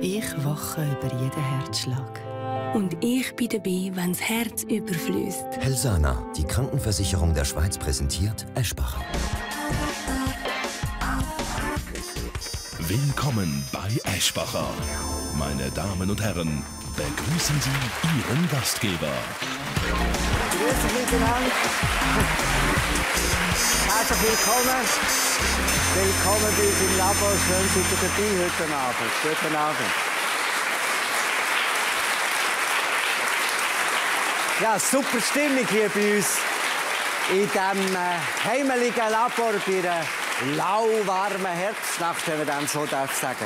Ich wache über jeden Herzschlag. Und ich bin dabei, wenn das Herz überfließt. Helsana, die Krankenversicherung der Schweiz, präsentiert Eschbacher. Willkommen bei Eschbacher. Meine Damen und Herren, begrüßen Sie Ihren Gastgeber. Grüß dich miteinander. Herzlich willkommen. Willkommen bei uns im Labor. Schön, seid ihr dabei heute Abend. Guten Abend. Ja, super Stimmung hier bei uns in diesem heimeligen Labor bei einer lauwarmen Herbstnacht, wenn man dem so sagen darf.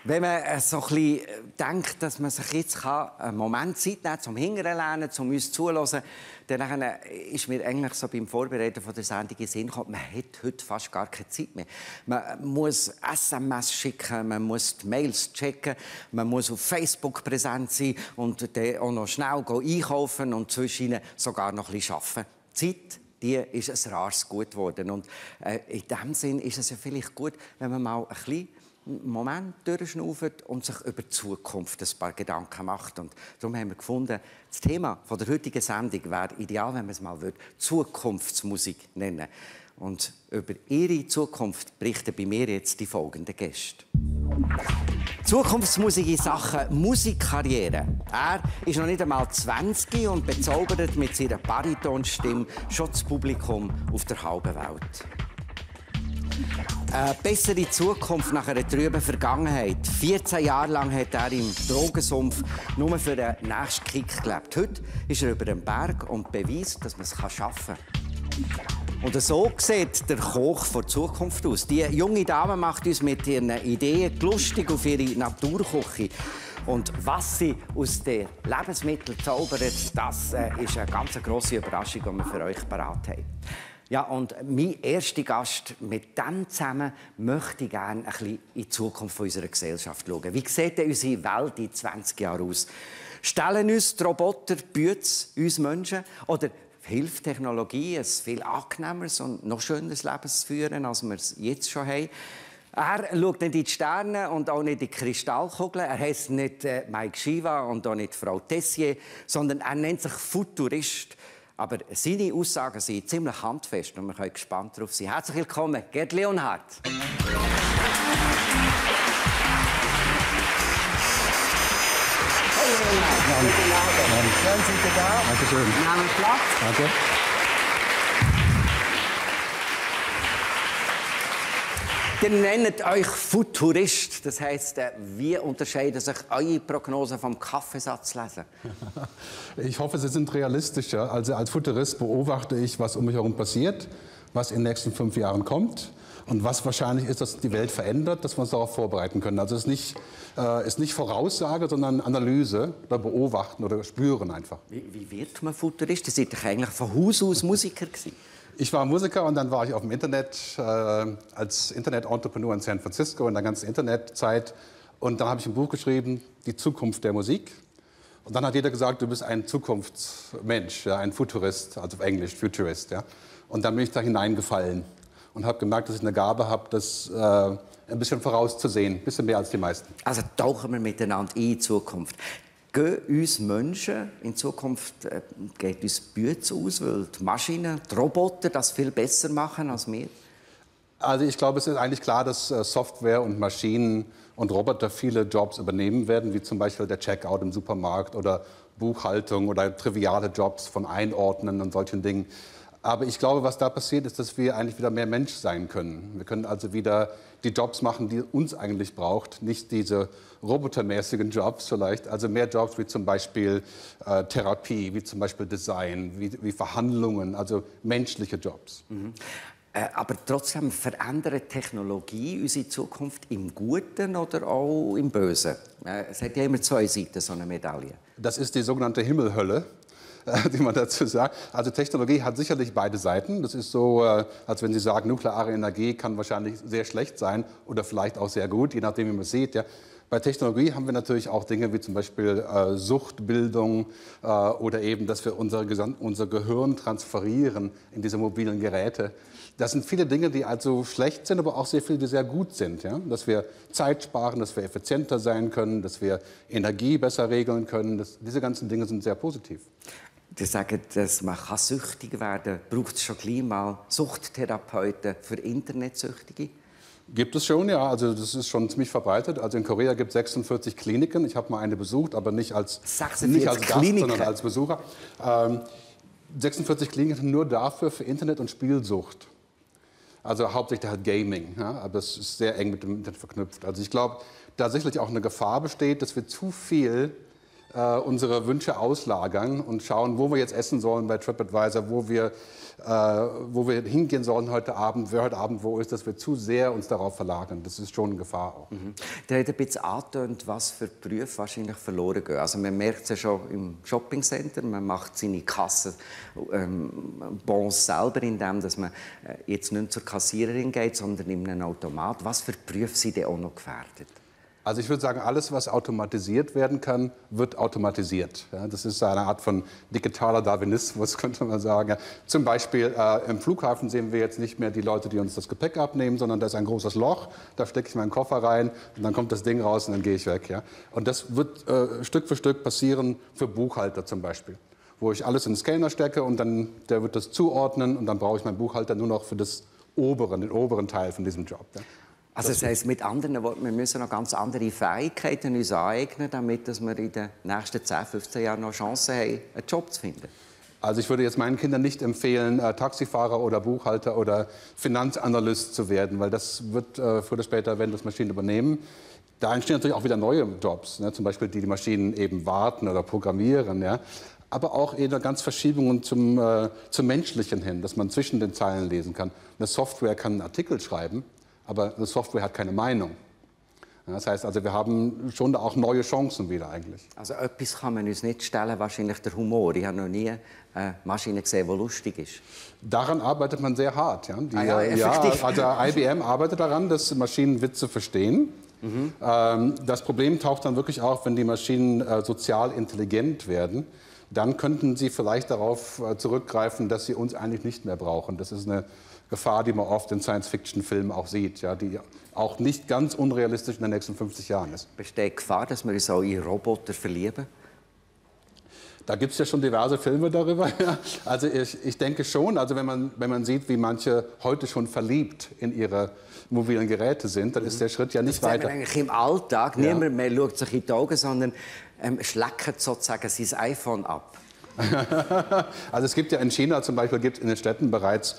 Wenn man so ein bisschen denkt, dass man sich jetzt einen Moment Zeit nehmen kann, zum Hinterlehnen, um uns zuzuhören, dann ist mir eigentlich so beim Vorbereiten von der Sendung in den Sinn gekommen, man hat heute fast gar keine Zeit mehr. Man muss SMS schicken, man muss die Mails checken, man muss auf Facebook präsent sein und dann auch noch schnell einkaufen und zwischen sogar noch ein bisschen arbeiten. Zeit, die ist ein rares Gut geworden. Und in diesem Sinn ist es ja vielleicht gut, wenn man mal ein bisschen Moment durchschnauft und sich über die Zukunft ein paar Gedanken macht. Und darum haben wir gefunden, das Thema der heutigen Sendung wäre ideal, wenn man es mal Zukunftsmusik nennen. Und über ihre Zukunft berichten bei mir jetzt die folgenden Gäste. Zukunftsmusik in Sachen Musikkarriere. Er ist noch nicht einmal 20 und bezaubert mit seiner Baritonstimme schon das Publikum auf der halben Welt. Eine bessere Zukunft nach einer trüben Vergangenheit. 14 Jahre lang hat er im Drogensumpf nur für den nächsten Kick gelebt. Heute ist er über den Berg und beweist, dass man es schaffen kann. Und so sieht der Koch der Zukunft aus. Die junge Dame macht uns mit ihren Ideen lustig auf ihre Naturküche. Und was sie aus den Lebensmitteln zaubert, das ist eine ganz grosse Überraschung, die wir für euch parat haben. Ja, und mein erster Gast, mit dem zusammen möchte ich gerne ein bisschen in die Zukunft unserer Gesellschaft schauen. Wie sieht denn unsere Welt in 20 Jahren aus? Stellen uns die Roboter, Bütz, uns Menschen? Oder hilft Technologie, ein viel angenehmeres und noch schöneres Leben zu führen, als wir es jetzt schon haben? Er schaut nicht in die Sterne und auch nicht in die Kristallkugeln. Er heisst nicht Mike Shiva und auch nicht Frau Tessier, sondern er nennt sich Futurist. Aber seine Aussagen sind ziemlich handfest und wir können gespannt darauf sein. Herzlich willkommen, Gerd Leonhardt. Schön, sind Sie da. Danke schön. Nehmen Platz. Danke. Ihr nennt euch Futurist. Das heisst, wie unterscheiden sich eure Prognosen vom Kaffeesatzlesen? Ich hoffe, Sie sind realistischer. Also als Futurist beobachte ich, was um mich herum passiert, was in den nächsten 5 Jahren kommt und was wahrscheinlich ist, dass die Welt verändert, dass wir uns darauf vorbereiten können. Also es ist nicht Voraussage, sondern Analyse oder Beobachten oder Spüren einfach. Wie wird man Futurist? Ihr seid doch eigentlich von Haus aus Musiker gewesen. Ich war Musiker und dann war ich auf dem Internet als Internet-Entrepreneur in San Francisco in der ganzen Internetzeit. Und dann habe ich ein Buch geschrieben, Die Zukunft der Musik. Und dann hat jeder gesagt, du bist ein Zukunftsmensch, ja, ein Futurist, also auf Englisch Futurist. Ja. Und dann bin ich da hineingefallen und habe gemerkt, dass ich eine Gabe habe, das ein bisschen vorauszusehen, ein bisschen mehr als die meisten. Also tauchen wir miteinander in die Zukunft. Gehen uns Menschen in Zukunft geht uns Bütz aus, weil die Maschinen, die Roboter das viel besser machen als wir? Also ich glaube, es ist eigentlich klar, dass Software und Maschinen und Roboter viele Jobs übernehmen werden, wie zum Beispiel der Checkout im Supermarkt oder Buchhaltung oder triviale Jobs von Einordnen und solchen Dingen. Aber ich glaube, was da passiert, ist, dass wir eigentlich wieder mehr Mensch sein können. Wir können also wieder die Jobs machen, die uns eigentlich braucht, nicht diese robotermäßigen Jobs vielleicht, also mehr Jobs wie zum Beispiel Therapie, wie zum Beispiel Design, wie Verhandlungen, also menschliche Jobs. Mhm. Aber trotzdem verändert Technologie unsere Zukunft im Guten oder auch im Bösen? Es hat ja immer 2 Seiten, so eine Medaille. Das ist die sogenannte Himmelhölle, die man dazu sagt. Also Technologie hat sicherlich beide Seiten. Das ist so, als wenn Sie sagen, nukleare Energie kann wahrscheinlich sehr schlecht sein oder vielleicht auch sehr gut, je nachdem, wie man es sieht. Ja. Bei Technologie haben wir natürlich auch Dinge wie zum Beispiel Suchtbildung oder eben, dass wir unser Gehirn transferieren in diese mobilen Geräte. Das sind viele Dinge, die also schlecht sind, aber auch sehr viele, die sehr gut sind. Ja? Dass wir Zeit sparen, dass wir effizienter sein können, dass wir Energie besser regeln können. Diese ganzen Dinge sind sehr positiv. Die sagen, dass man süchtig werden kann. Braucht es schon gleich mal Suchttherapeuten für Internetsüchtige? Gibt es schon, ja. Also das ist schon ziemlich verbreitet. Also in Korea gibt es 46 Kliniken. Ich habe mal eine besucht, aber nicht als Gast, sondern als Besucher. 46 Kliniken nur dafür für Internet- und Spielsucht. Also hauptsächlich halt Gaming, ja, aber es ist sehr eng mit dem Internet verknüpft. Also ich glaube, da sicherlich auch eine Gefahr besteht, dass wir zu viel unsere Wünsche auslagern und schauen, wo wir jetzt essen sollen bei TripAdvisor, wo wir hingehen sollen heute Abend, wer heute Abend wo ist, dass wir zu sehr uns darauf verlagern. Das ist schon eine Gefahr auch. Der hat ein bisschen angetönt, was für Berufe wahrscheinlich verloren gehen. Also man merkt es ja schon im Shoppingcenter, man macht seine Kassenbons selber, indem dass man jetzt nicht zur Kassiererin geht, sondern in einen Automat. Was für Berufe sind denn auch noch gefährdet? Also ich würde sagen, alles, was automatisiert werden kann, wird automatisiert. Ja, das ist eine Art von digitaler Darwinismus, könnte man sagen. Ja, zum Beispiel im Flughafen sehen wir jetzt nicht mehr die Leute, die uns das Gepäck abnehmen, sondern da ist ein großes Loch, da stecke ich meinen Koffer rein und dann kommt das Ding raus und dann gehe ich weg. Ja. Und das wird Stück für Stück passieren für Buchhalter zum Beispiel, wo ich alles in den Scanner stecke und dann der wird das zuordnen und dann brauche ich meinen Buchhalter nur noch für den oberen Teil von diesem Job. Ja. Also das heisst, mit anderen Worten, wir müssen noch ganz andere Fähigkeiten uns aneignen, damit wir in den nächsten 10, 15 Jahren noch Chancen haben, einen Job zu finden. Also ich würde jetzt meinen Kindern nicht empfehlen, Taxifahrer oder Buchhalter oder Finanzanalyst zu werden, weil das wird früher oder später, wenn das Maschinen übernehmen. Da entstehen natürlich auch wieder neue Jobs, ne? Zum Beispiel die Maschinen eben warten oder programmieren. Ja? Aber auch eben ganz Verschiebungen zum Menschlichen hin, dass man zwischen den Zeilen lesen kann. Eine Software kann einen Artikel schreiben, aber eine Software hat keine Meinung. Das heißt also, wir haben schon da auch neue Chancen wieder eigentlich. Also etwas kann man uns nicht stellen, wahrscheinlich der Humor. Ich habe noch nie eine Maschine gesehen, die lustig ist. Daran arbeitet man sehr hart. Ja? Effektiv. Also IBM arbeitet daran, dass Maschinen Witze verstehen. Das Problem taucht dann wirklich auf, wenn die Maschinen sozial intelligent werden. Dann könnten sie vielleicht darauf zurückgreifen, dass sie uns eigentlich nicht mehr brauchen. Das ist eine Gefahr, die man oft in Science-Fiction-Filmen auch sieht, ja, die auch nicht ganz unrealistisch in den nächsten 50 Jahren ist. Besteht Gefahr, dass wir uns auch in Roboter verlieben? Da gibt es ja schon diverse Filme darüber. Ja. Also ich denke schon, also wenn man sieht, wie manche heute schon verliebt in ihre mobilen Geräte sind, dann ist der Schritt ja nicht weiter. Das eigentlich im Alltag. Ja. Niemand mehr schaut sich in die Augen, sondern schleckt sozusagen sein iPhone ab. Also es gibt ja in China zum Beispiel gibt in den Städten bereits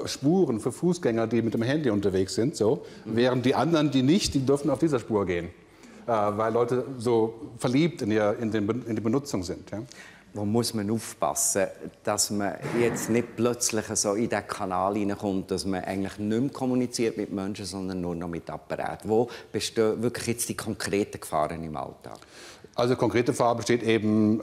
Spuren für Fußgänger, die mit dem Handy unterwegs sind, so, während die anderen, die nicht, die dürfen auf dieser Spur gehen, weil Leute so verliebt in die Benutzung sind. Ja. Wo muss man aufpassen, dass man jetzt nicht plötzlich so in diesen Kanal hineinkommt, dass man eigentlich nicht mehr kommuniziert mit Menschen, sondern nur noch mit Apparaten? Wo bestehen wirklich jetzt die konkreten Gefahren im Alltag? Also konkrete Gefahr besteht eben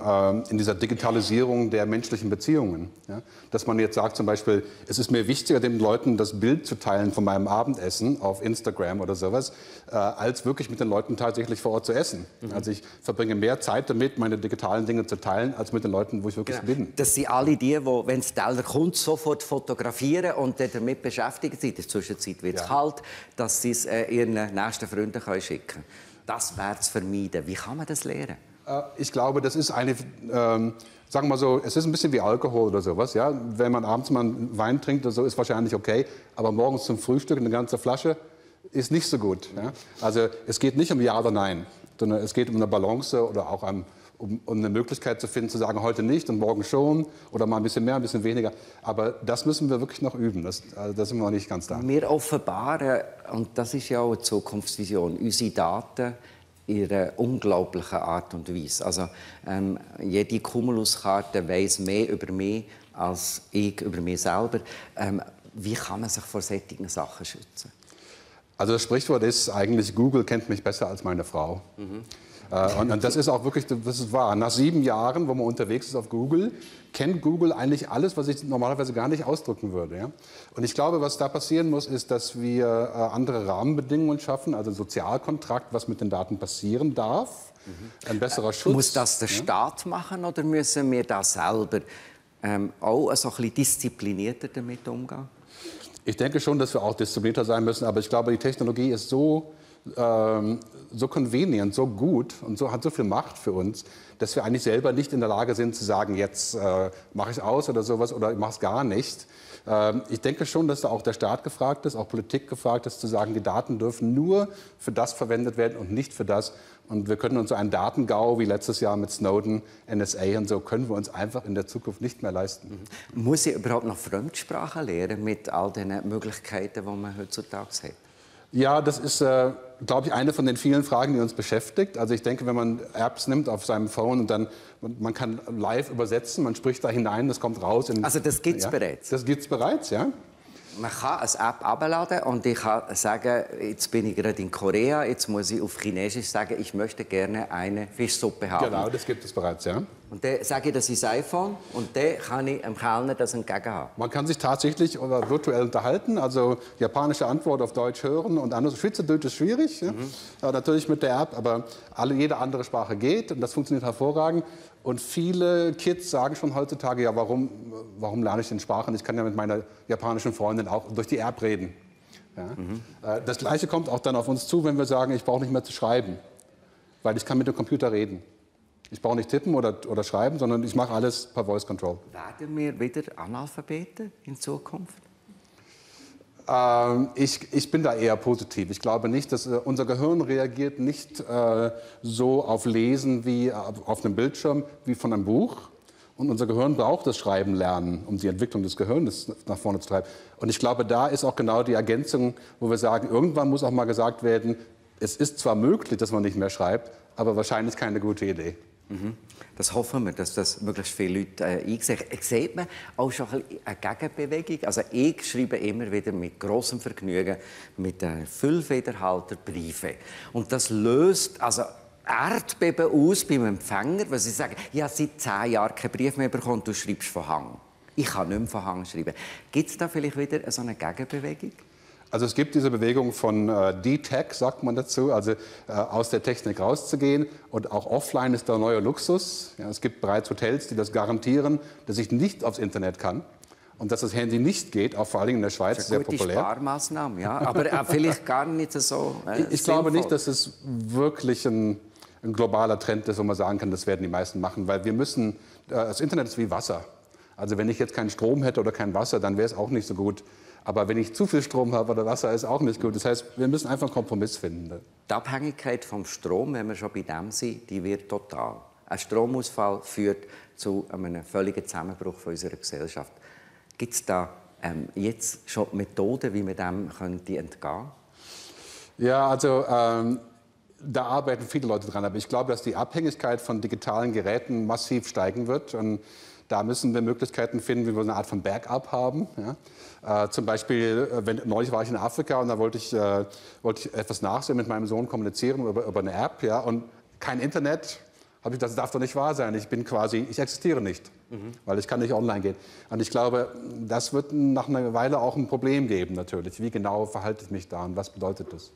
in dieser Digitalisierung der menschlichen Beziehungen. Ja? Dass man jetzt sagt zum Beispiel, es ist mir wichtiger, den Leuten das Bild zu teilen von meinem Abendessen auf Instagram oder sowas, als wirklich mit den Leuten tatsächlich vor Ort zu essen. Also ich verbringe mehr Zeit damit, meine digitalen Dinge zu teilen, als mit den Leuten, wo ich wirklich bin. Das sind alle die, wenn es Teller kommt, sofort fotografieren und damit beschäftigt sind. In der Zwischenzeit wird es kalt, dass sie es ihren nächsten Freunden schicken können. Das wäre zu vermeiden. Wie kann man das lernen? Ich glaube, das ist eine, sagen wir mal so, es ist ein bisschen wie Alkohol oder sowas. Ja? Wenn man abends mal einen Wein trinkt oder so, ist wahrscheinlich okay. Aber morgens zum Frühstück eine ganze Flasche ist nicht so gut. Ja? Also es geht nicht um Ja oder Nein, sondern es geht um eine Balance oder auch um eine Möglichkeit zu finden, zu sagen, heute nicht und morgen schon oder mal ein bisschen mehr, ein bisschen weniger. Aber das müssen wir wirklich noch üben. Da sind wir noch nicht ganz da. Wir offenbaren, und das ist ja auch eine Zukunftsvision, unsere Daten in einer unglaublichen Art und Weise. Also jede Cumulus-Karte weiss mehr über mich als ich über mich selber. Wie kann man sich vor solchen Sachen schützen? Also das Sprichwort ist eigentlich, Google kennt mich besser als meine Frau. Und das ist auch wirklich, das ist wahr. Nach 7 Jahren, wo man unterwegs ist auf Google, kennt Google eigentlich alles, was ich normalerweise gar nicht ausdrücken würde. Ja? Und ich glaube, was da passieren muss, ist, dass wir andere Rahmenbedingungen schaffen, also ein Sozialkontrakt, was mit den Daten passieren darf, ein besserer Schutz. Muss das der Staat machen oder müssen wir da selber auch so ein bisschen disziplinierter damit umgehen? Ich denke schon, dass wir auch disziplinierter sein müssen, aber ich glaube, die Technologie ist so convenient, so gut und hat so viel Macht für uns, dass wir eigentlich selber nicht in der Lage sind zu sagen, jetzt mache ich es aus oder sowas oder ich mache es gar nicht. Ich denke schon, dass da auch der Staat gefragt ist, auch Politik gefragt ist, zu sagen, die Daten dürfen nur für das verwendet werden und nicht für das. Und wir können uns so einen Datengau wie letztes Jahr mit Snowden, NSA und so, können wir uns einfach in der Zukunft nicht mehr leisten. Muss ich überhaupt noch Fremdsprachen lernen mit all den Möglichkeiten, die man heutzutage hat? Ja, das ist, glaube ich, eine von den vielen Fragen, die uns beschäftigt. Also ich denke, wenn man Apps nimmt auf seinem Phone und dann man kann live übersetzen, man spricht da hinein, das kommt raus. Also das gibt es bereits? Das gibt es bereits, ja. Man kann eine App herunterladen und ich kann sagen, jetzt bin ich gerade in Korea, jetzt muss ich auf Chinesisch sagen, ich möchte gerne eine Fischsuppe haben. Genau, das gibt es bereits, ja. Und dann sage ich das ins iPhone und dann kann ich dem Kellner das entgegenhaben. Man kann sich tatsächlich oder virtuell unterhalten, also japanische Antwort auf Deutsch hören und andere. Schweizerdeutsch ist schwierig, ja, natürlich mit der App, aber jede andere Sprache geht und das funktioniert hervorragend. Und viele Kids sagen schon heutzutage, ja, warum lerne ich denn Sprachen? Ich kann ja mit meiner japanischen Freundin auch durch die App reden. Ja? Das Gleiche kommt auch dann auf uns zu, wenn wir sagen, ich brauche nicht mehr zu schreiben, weil ich kann mit dem Computer reden. Ich brauche nicht tippen oder schreiben, sondern ich mache alles per Voice Control. Werden wir wieder Analphabeten in Zukunft? Ich bin da eher positiv. Ich glaube nicht, dass unser Gehirn reagiert nicht so auf Lesen wie auf einem Bildschirm wie von einem Buch. Und unser Gehirn braucht das Schreiben lernen, um die Entwicklung des Gehirns nach vorne zu treiben. Und ich glaube, da ist auch genau die Ergänzung, wo wir sagen, irgendwann muss auch mal gesagt werden, es ist zwar möglich, dass man nicht mehr schreibt, aber wahrscheinlich keine gute Idee. Das hoffen wir, dass das möglichst viele Leute einsehen. Sieht man auch schon eine Gegenbewegung? Also ich schreibe immer wieder mit grossem Vergnügen mit Füllfederhalter Briefe. Und das löst also Erdbeben aus beim Empfänger, weil sie sagen, ich habe seit 10 Jahren keinen Brief mehr bekommen, du schreibst von Hang. Ich kann nicht mehr von Hang schreiben. Gibt es da vielleicht wieder so eine Gegenbewegung? Also es gibt diese Bewegung von D-Tech, sagt man dazu, also aus der Technik rauszugehen. Und auch offline ist der neue Luxus. Ja, es gibt bereits Hotels, die das garantieren, dass ich nicht aufs Internet kann. Und dass das Handy nicht geht, auch vor allem in der Schweiz, sehr populär. Das ist eine gute Sparmaßnahme, ja, aber vielleicht gar nicht so Ich glaube nicht, dass es wirklich ein globaler Trend ist, wo man sagen kann, das werden die meisten machen. Weil wir müssen, das Internet ist wie Wasser. Also wenn ich jetzt keinen Strom hätte oder kein Wasser, dann wäre es auch nicht so gut. Aber wenn ich zu viel Strom habe oder Wasser, ist auch nicht gut. Das heißt, wir müssen einfach einen Kompromiss finden. Die Abhängigkeit vom Strom, wenn wir schon bei dem sind, die wird total. Ein Stromausfall führt zu einem völligen Zusammenbruch von unserer Gesellschaft. Gibt es da jetzt schon Methoden, wie man dem entgehen könnte? Ja, also da arbeiten viele Leute dran. Aber ich glaube, dass die Abhängigkeit von digitalen Geräten massiv steigen wird. Und da müssen wir Möglichkeiten finden, wie wir eine Art von Backup haben. Ja? Zum Beispiel, neulich war ich in Afrika und da wollte ich etwas nachsehen, mit meinem Sohn kommunizieren über eine App. Ja? Und kein Internet. Habe ich, das darf doch nicht wahr sein. Ich existiere nicht, weil ich kann nicht online gehen. Und ich glaube, das wird nach einer Weile auch ein Problem geben natürlich. Wie genau verhalte ich mich da und was bedeutet das?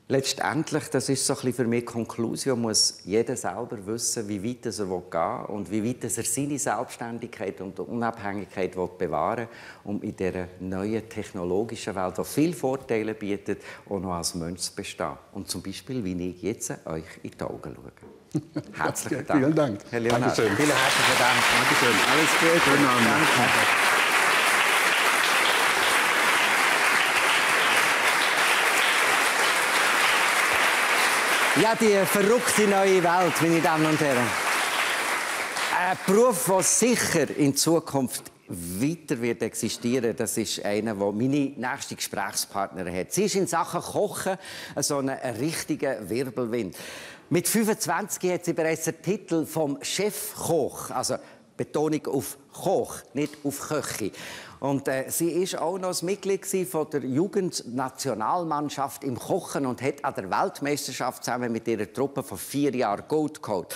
Letztendlich, das ist so ein bisschen für mich die Konklusion, muss jeder selber wissen, wie weit er gehen will und wie weit er seine Selbstständigkeit und Unabhängigkeit bewahren will, um in dieser neuen technologischen Welt, die viele Vorteile bietet, auch noch als Mensch zu bestehen. Und zum Beispiel, wie ich jetzt euch in die Augen schaue. Herzlichen Dank. Vielen Dank. Herr Leonhard, Dankeschön. vielen herzlichen Dank. Dankeschön. Alles Gute. Schönen Abend. Danke. Ja, die verrückte neue Welt, meine Damen und Herren. Ein Beruf, der sicher in Zukunft weiter wird existieren, das ist einer, der meine nächste Gesprächspartnerin hat. Sie ist in Sachen Kochen so ein richtiger Wirbelwind. Mit 25 hat sie bereits den Titel vom Chefkoch, also Betonung auf Koch, nicht auf Köche. Und sie ist auch noch ein Mitglied von der Jugendnationalmannschaft im Kochen und hat an der Weltmeisterschaft zusammen mit ihrer Truppe vor 4 Jahren Gold geholt.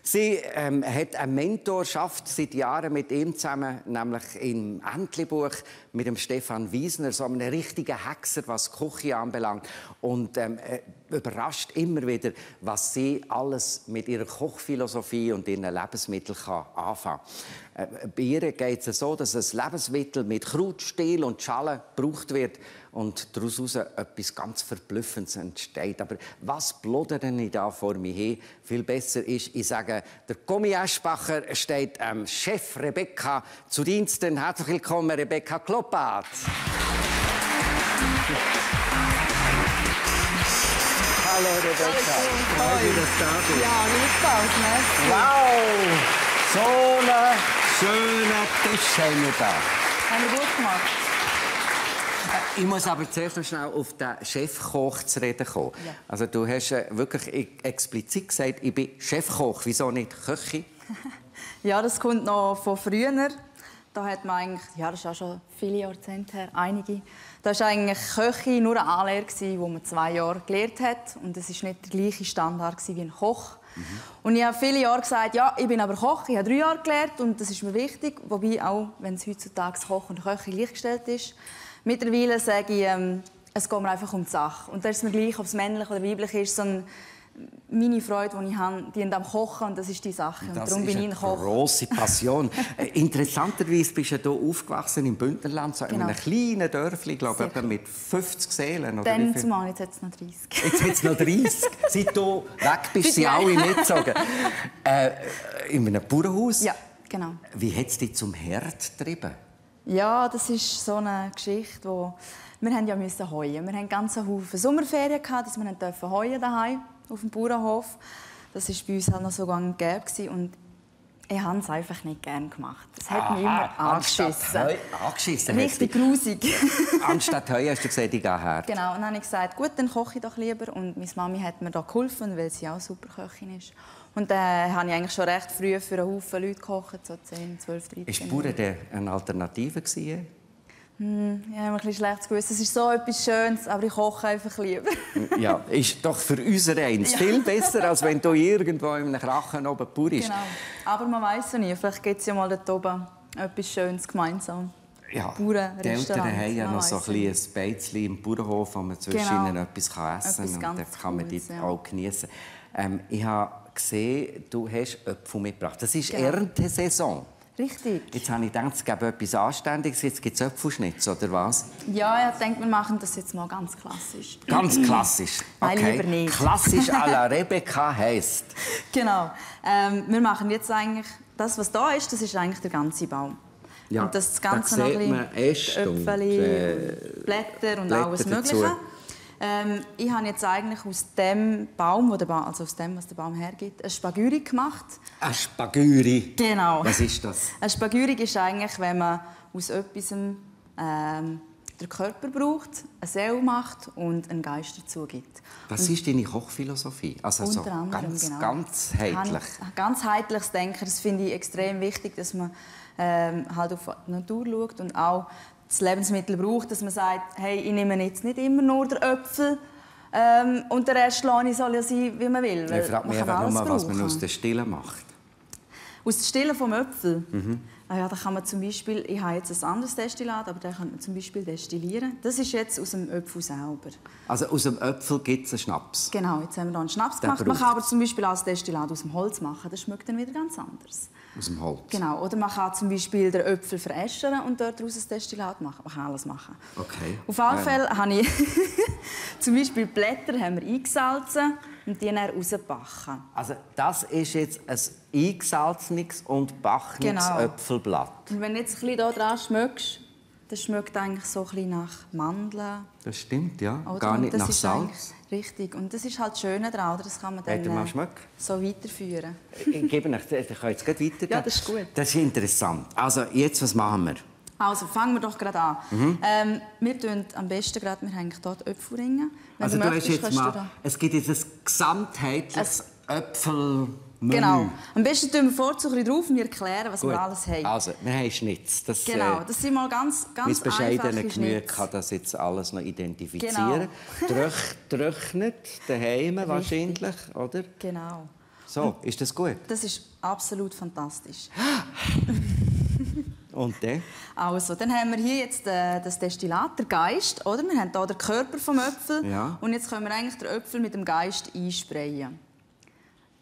Sie hat eine Mentorschaft seit Jahren mit ihm zusammen, nämlich im Entlebuch mit dem Stefan Wiesner, so einem richtigen Hexer, was die Küche anbelangt. Und überrascht immer wieder, was sie alles mit ihrer Kochphilosophie und ihren Lebensmitteln anfangen kann. Bei ihr geht es so, dass ein Lebensmittel mit Kraut, Stiel und Schale gebraucht wird und daraus etwas ganz Verblüffendes entsteht. Aber was plodere ich da vor mir hin? Viel besser ist, ich sage, der Gommi Eschbacher steht Chef Rebecca zu Diensten. Herzlich willkommen, Rebecca Kloppat. Hallo Rebecca. Hallo, dass du da bist. Ja, gleichfalls, merci. Wow! So einen schönen Tisch haben wir da. Haben wir gut gemacht. Ich muss aber zuerst noch schnell auf den Chefkoch zu reden kommen. Ja. Also du hast wirklich explizit gesagt, ich bin Chefkoch. Wieso nicht Köchin? Ja, das kommt noch von früher. Da hat man eigentlich, ja, das ist auch schon viele Jahrzehnte her, einige. Da war eigentlich Köchin nur eine Anlehre, die man 2 Jahre gelernt hat. Und das war nicht der gleiche Standard wie ein Koch. Und ich habe viele Jahre gesagt, ja, ich bin aber Koch. Ich habe 3 Jahre gelernt und das ist mir wichtig. Wobei auch, wenn es heutzutage Koch und Köchin gleichgestellt ist. Mittlerweile sage ich, es geht mir einfach um die Sache. Und da ist es mir gleich, ob es männlich oder weiblich ist, sondern meine Freude, die ich habe, die am Kochen, und das ist die Sache. Und darum bin ich ein Koch. Das ist eine grosse Passion. Interessanterweise bist du hier aufgewachsen im Bündnerland, so in einem kleinen Dörfli, glaube ich, mit 50 Seelen. Oder dann zumal, jetzt hat es noch 30. Jetzt hat es noch 30. Seit du weg bist, sind alle mitgezogen. In einem Bauernhaus? Ja, genau. Wie hat es dich zum Herd getrieben? Ja, das ist so eine Geschichte, wo wir ja müssen heuen. Wir hatten ganz Haufen Sommerferien gehabt, dass wir heuen daheim auf dem Bauernhof. Das war bei uns halt noch so gang und gäbe und ich habe es einfach nicht gerne gemacht. Es hat mich immer angeschissen. Richtig grusig. Anstatt Heu hast du gesagt, ich gehe her. Genau, und dann habe ich gesagt, gut, dann koche ich doch lieber. Und meine Mami hat mir da geholfen, weil sie auch super Köchin ist. Und dann habe ich eigentlich schon recht früh für einen Haufen Leute gekocht, so 10, 12, 13. Ist Bauern denn eine Alternative? Ich habe ein bisschen schlechtes Gewissen. Es ist so etwas Schönes, aber ich koche einfach lieber. Ja, ist doch für uns eins viel besser, als wenn du irgendwo in einem Krachen oben purst. Genau. Aber man weiß ja nie. Vielleicht gibt es ja mal dort oben etwas Schönes gemeinsam. Ja, die Eltern haben ja noch so ein Beizchen im Bauernhof, wo man zwischen ihnen etwas essen kann. Und das kann man dort auch genießen. Ich habe gesehen, du hast Äpfel mitgebracht. Das ist Erntesaison. Richtig. Jetzt habe ich gedacht, es gäbe etwas Anständiges. Jetzt gibt es Äpfelschnitz, oder was? Ja, ich denke, wir machen das jetzt mal ganz klassisch. Ganz klassisch? Okay. Nein, lieber nicht. Klassisch à la Rebecca heisst? Genau. Wir machen jetzt eigentlich... Das, was da ist, das ist eigentlich der ganze Baum. Ja, und das Ganze da noch sieht man Äste und Blätter und alles Mögliche. Ich habe jetzt eigentlich aus dem Baum, also aus dem, was der Baum hergibt, eine Spagüri gemacht. Eine Spagüri? Genau. Was ist das? Eine Spagüri ist eigentlich, wenn man aus etwas den Körper braucht, eine Seele macht und einen Geist dazu gibt. Was ist deine Kochphilosophie? Also so ganzheitlich? Ganzheitliches Denken, das finde ich extrem wichtig, dass man halt auf die Natur schaut und auch das Lebensmittel braucht, dass man sagt, hey, ich nehme jetzt nicht immer nur den Äpfel und der Rest soll ja sein, wie man will. Ich frage mich einfach nur, was man aus der Stille macht. Aus der Stille vom Äpfel? Ja, da kann man zum Beispiel, ich habe jetzt ein anderes Destillat, aber da kann man zum Beispiel destillieren. Das ist jetzt aus dem Äpfel selber. Also aus dem Äpfel gibt es einen Schnaps? Genau, jetzt haben wir hier einen Schnaps gemacht. Man kann aber zum Beispiel auch das Destillat aus dem Holz machen. Das schmeckt dann wieder ganz anders. Aus dem Holz? Genau, oder man kann zum Beispiel den Äpfel veräschern und dort daraus ein Destillat machen. Man kann alles machen. Okay. Auf alle Fälle habe ich zum Beispiel Blätter haben wir eingesalzen und die dann rausgebacken. Also das ist jetzt ein eingesalzenes und gebackenes Äpfelblatt. Und wenn du jetzt ein bisschen hier dran schmeckst, das schmeckt eigentlich so ein bisschen nach Mandeln. Das stimmt, ja. Oder? Gar nicht nach Salz. Richtig. Und das ist halt das Schöne daran. Das kann man dann so weiterführen. Ich gebe euch, ich kann jetzt gleich weitergehen. Ja, das ist gut. Das ist interessant. Also, jetzt, was machen wir? Also, fangen wir doch gerade an. Wir tun am besten gerade, wir haben hier die Äpfelringe. Also, du hast jetzt mal, es gibt jetzt ein gesamtheitliches Genau. Am besten tun wir vorzu ein bisschen drauf und wir erklären, was wir alles haben. Also, wir haben Schnitz. Das, Genau, das sind mal ganz mein bescheidener einfache Gemüse Schnitz. kann das jetzt alles noch identifizieren. Genau. Trocknet daheim wahrscheinlich, oder? Genau. So, ist das gut? Das ist absolut fantastisch. Und dann? Also, dann haben wir hier jetzt das Destillat, der Geist, oder? Wir haben hier den Körper vom Äpfel und jetzt können wir eigentlich den Äpfel mit dem Geist einsprayen.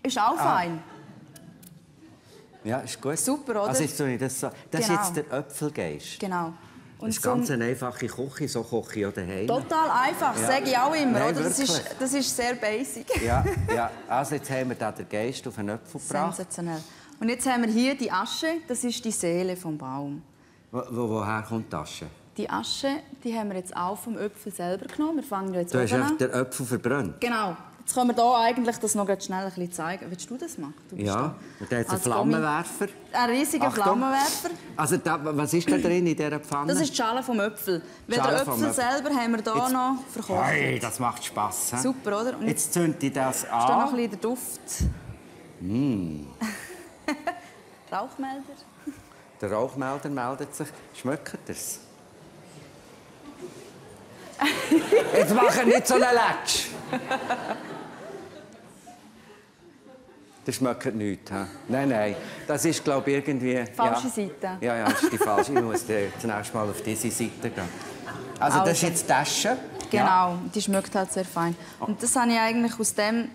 Ist auch fein. Ja, ist gut. Super, oder? Also jetzt das so. Das ist jetzt der Äpfelgeist. Genau. Und das ist ganz eine einfache Küche, so koche ich auch daheim. Total einfach, sage ich auch immer. Nein, oder? Das ist sehr basic. Ja. Also jetzt haben wir da den Geist auf den Äpfel gebracht. Sensationell. Und jetzt haben wir hier die Asche, das ist die Seele vom Baum. Woher kommt die Asche? Die Asche, die haben wir jetzt auch vom Äpfel selber genommen. Wir fangen jetzt Du hast oben einfach den Äpfel verbrannt? Genau. Jetzt können wir hier eigentlich das noch schnell ein bisschen zeigen. Willst du das machen? Du bist Ja, und da hat es einen Flammenwerfer. Ein riesiger Flammenwerfer. Also was ist da drin in dieser Pfanne? Das ist die Schale vom Äpfel. Weil den Äpfel selber haben wir hier noch verkocht. Hey, das macht Spass. He? Super, oder? Und jetzt zünde ich das an. Ist da noch ein bisschen der Duft. Rauchmelder. Der Rauchmelder meldet sich. Schmeckt es? Jetzt mach nicht so einen Latsch. Das schmeckt nichts. He? Nein. Das ist, glaube ich, irgendwie... Falsche Seite. Ja, das ist die falsche. Ich muss zunächst mal auf diese Seite gehen. Also, das ist jetzt die Tasche. Genau, die schmeckt halt sehr fein. Und das habe ich eigentlich aus dem...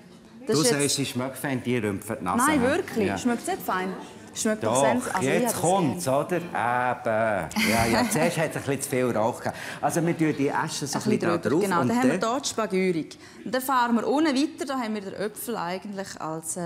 Du sagst, sie schmeckt fein, die rümpfen die Nase. Nein, wirklich. Ja. Schmeckt es nicht fein? Schmeckt doch, also jetzt kommt's, oder? Eben. Ja, zuerst hat es ein bisschen zu viel Rauch gehabt. Also wir tun die Asche so ein bisschen da drauf. Genau, und dann haben wir hier die Spagürung. Und dann fahren wir unten weiter, da haben wir den Äpfel eigentlich als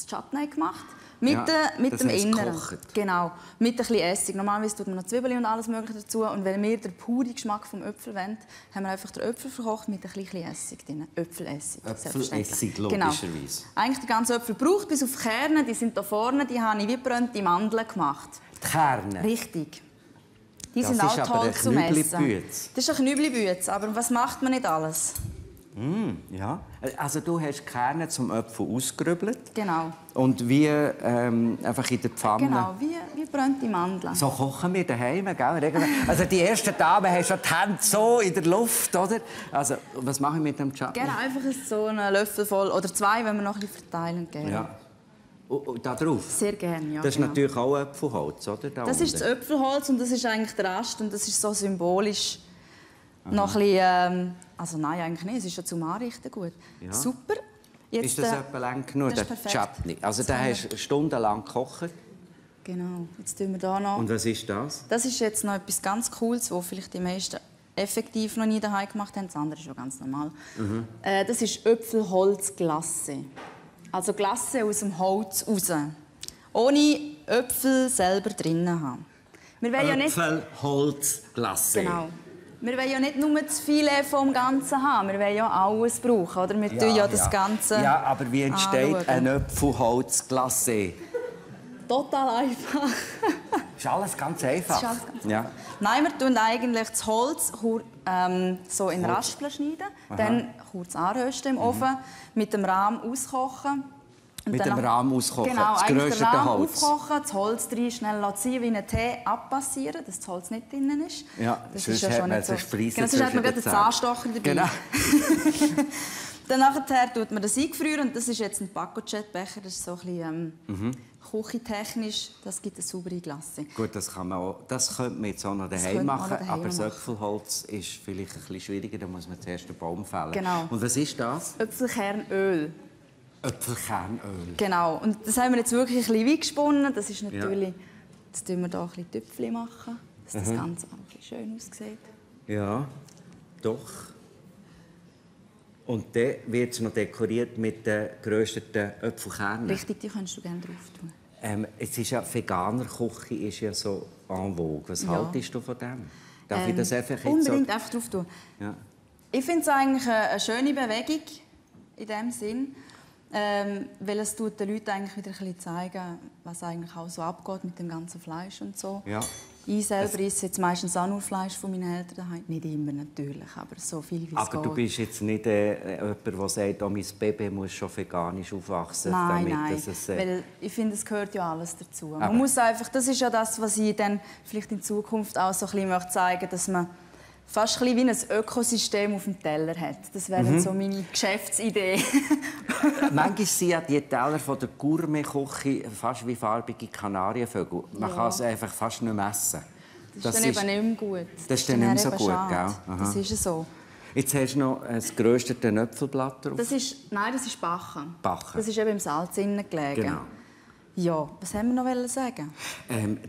Chutney gemacht. Mit dem Inneren. Gekocht. Genau, mit ein bisschen Essig. Normalerweise tut man noch Zwiebeln und alles Mögliche dazu. Und wenn wir den puren Geschmack vom Äpfel wollen, haben wir einfach den Äpfel verkocht mit ein bisschen Essig drin. Äpfelessig. Äpfelessig, logischerweise. Genau. Eigentlich den ganzen Äpfel braucht, bis auf die Kerne. Die sind hier vorne, die habe ich wie brannte Mandeln gemacht. Die Kerne? Richtig. Die das sind auch toll zum Essen. Das ist ein Knüblibütz, aber was macht man nicht alles? Ja. Also du hast die Kerne zum Äpfel ausgerübelt. Genau. Und wie einfach in der Pfanne. Genau, wie brannte Mandeln. So kochen wir daheim, gell? Also die ersten Damen haben schon die Hände so in der Luft, oder? Also was mache ich mit dem Chutney? Gerne einfach so einen Löffel voll oder zwei, wenn wir noch ein bisschen verteilen. Gerne. Ja. Und da drauf? Sehr gerne, ja. Das ist natürlich auch Äpfelholz, oder? Das ist das Äpfelholz und das ist eigentlich der Ast und das ist so symbolisch. Noch ein bisschen, also nein, eigentlich nicht. Es ist schon zum Anrichten gut. Ja. Super. Jetzt, ist das etwa lang genug, der Chutney? Also den hast du stundenlang gekocht? Genau. Jetzt tun wir da noch... Und was ist das? Das ist jetzt noch etwas ganz Cooles, was vielleicht die meisten effektiv noch nie daheim gemacht haben. Das andere ist ja ganz normal. Das ist Äpfelholzglasse. Also Glasse aus dem Holz raus. Ohne Äpfel selber drinnen haben. Äpfelholzglasse. Genau. Wir wollen ja nicht nur das Filet vom Ganzen haben, wir wollen ja alles brauchen, oder? Wir tun ja das Ganze. Ja, aber wie entsteht ein Äpfelholzglasse? Total einfach. Ist alles ganz einfach. Ist alles ganz einfach. Ja. Nein, wir tun eigentlich das Holz so in Raspeln schneiden, dann kurz anrösten im Ofen, mit dem Rahm auskochen. Mit dem Rahm auskochen, genau, das geröstete den Rahm Holz. aufkochen, das Holz drin schnell ziehen, wie einen Tee abpassieren, dass das Holz nicht drin ist. Ja, das sonst ist ja schon nicht so. Genau, sonst hat man gerade einen Zahnstocher dabei. Genau. Dann nachher tut man das eingefrieren und das ist jetzt ein Paco-Jet-Becher, das ist so ein bisschen küchentechnisch, das gibt eine saubere Glasse. Gut, das könnte man jetzt auch noch daheim machen, aber das Äpfelholz ist vielleicht ein bisschen schwieriger, da muss man zuerst den Baum fällen. Genau. Und was ist das? Äpfelkernöl. Äpfelkernöl. Genau, und das haben wir jetzt wirklich ein bisschen weingesponnen. Das ist natürlich, jetzt tun wir hier ein bisschen Töpfchen machen, dass das Ganze auch ein bisschen schön aussieht. Ja, doch. Und dann wird es noch dekoriert mit den gerösteten Äpfelkernen. Richtig, die kannst du gerne drauf tun. Es ist ja, Veganer-Küche ist ja so en vogue. Was haltest du von dem? Darf ich das einfach jetzt unbedingt einfach drauf tun. Ja. Ich finde es eigentlich eine schöne Bewegung in dem Sinn. Weil es tut den Leuten eigentlich wieder ein bisschen zeigen, was eigentlich auch so abgeht mit dem ganzen Fleisch und so. Ja. Ich selber esse jetzt meistens auch nur Fleisch von meinen Eltern daheim. Nicht immer natürlich, aber so viel wie es geht. Aber du bist jetzt nicht jemand, der sagt, oh, mein Baby muss schon veganisch aufwachsen. Nein, damit weil ich finde, es gehört ja alles dazu. Man muss einfach, das ist ja das, was ich dann vielleicht in Zukunft auch so ein bisschen zeigen möchte, dass man fast ein bisschen wie ein Ökosystem auf dem Teller hat. Das wäre dann so meine Geschäftsidee. Manchmal sind ja die Teller von der Gourmet-Küche fast wie farbige Kanarienvögel. Man kann es einfach fast nicht mehr essen. Das ist dann eben nicht mehr gut. Das ist dann nicht mehr so gut, gell? Das ist so. Jetzt hast du noch das geröstete Äpfelblatt drauf. Nein, das ist Bachen. Bachen. Das ist eben im Salz gelegen. Genau. Ja, was haben wir noch sagen?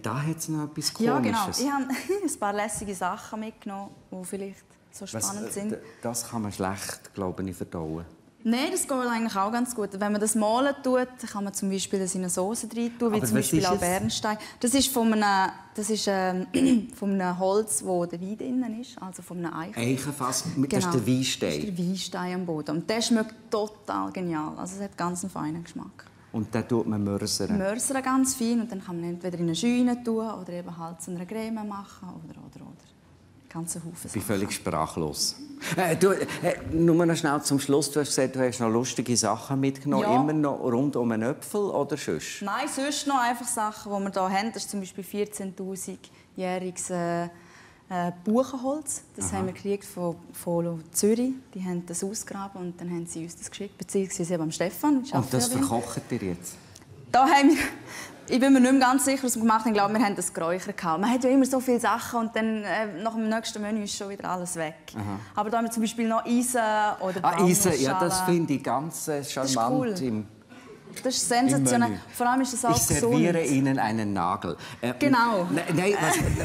Da hat es noch etwas Komisches. Ja, genau. Ich habe ein paar lässige Sachen mitgenommen, die vielleicht so spannend sind. Das kann man schlecht, glaube ich, verdauen. Nein, das geht eigentlich auch ganz gut. Wenn man das malen tut, kann man zum Beispiel das in eine Soße rein tun, wie zum Beispiel auch Bernstein. Das ist von einem Holz, wo der Wein drin ist, also von einem Eichen. Eichenfass, Genau. Das ist der Weinstein. Das ist der Weinstein am Boden. Und der schmeckt total genial. Also es hat ganz einen feinen Geschmack. Und dann tut man mörsern. Mörsern ganz fein und dann kann man entweder in eine Scheune tun oder eben halt zu einer Creme machen oder. Ganze Haufen. Ich bin völlig sprachlos. Nur noch schnell zum Schluss. Du hast gesagt, du hast noch lustige Sachen mitgenommen. Ja. Immer noch rund um einen Äpfel oder sonst? Nein, sonst noch einfach Sachen, die wir hier haben. Das ist zum Beispiel 14'000-jähriges Buchenholz. Das haben wir gekriegt von Zürich. Die haben das ausgegraben und dann haben sie uns das geschickt, beziehungsweise eben am Stefan. Und das verkocht ihr jetzt? Da haben wir, ich bin mir nicht mehr ganz sicher, was wir gemacht haben. Ich glaube, wir haben das geräuchert gehabt. Man hat ja immer so viele Sachen und dann nach dem nächsten Menü ist schon wieder alles weg. Aha. Aber da haben wir zum Beispiel noch Eisen oder Eisen, ja, das finde ich ganz charmant. Das ist cool. Das ist sensationell. Vor allem ist es auch gesund. Ich serviere Ihnen einen Nagel. Genau. Nein,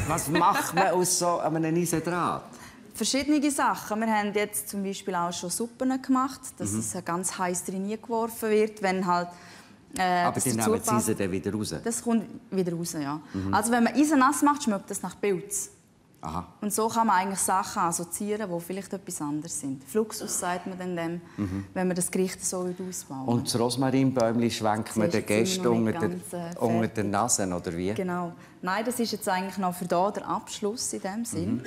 was macht man aus so einem Eisendraht? Verschiedene Sachen. Wir haben jetzt zum Beispiel auch schon Suppen gemacht, dass es ganz heiß drin geworfen wird, wenn halt aber die nehmen das Eisen dann wieder raus? Das kommt wieder raus, ja. Also wenn man Eisen nass macht, schmeckt das nach Pilz. Aha. Und so kann man eigentlich Sachen assoziieren, die vielleicht etwas anderes sind. Fluxus sagt man dann dem, wenn man das Gericht so ausbauen. Und das Rosmarinbäumchen schwenkt man den Gästen unter der Nase, oder wie? Genau. Nein, das ist jetzt eigentlich noch für da der Abschluss in dem Sinn.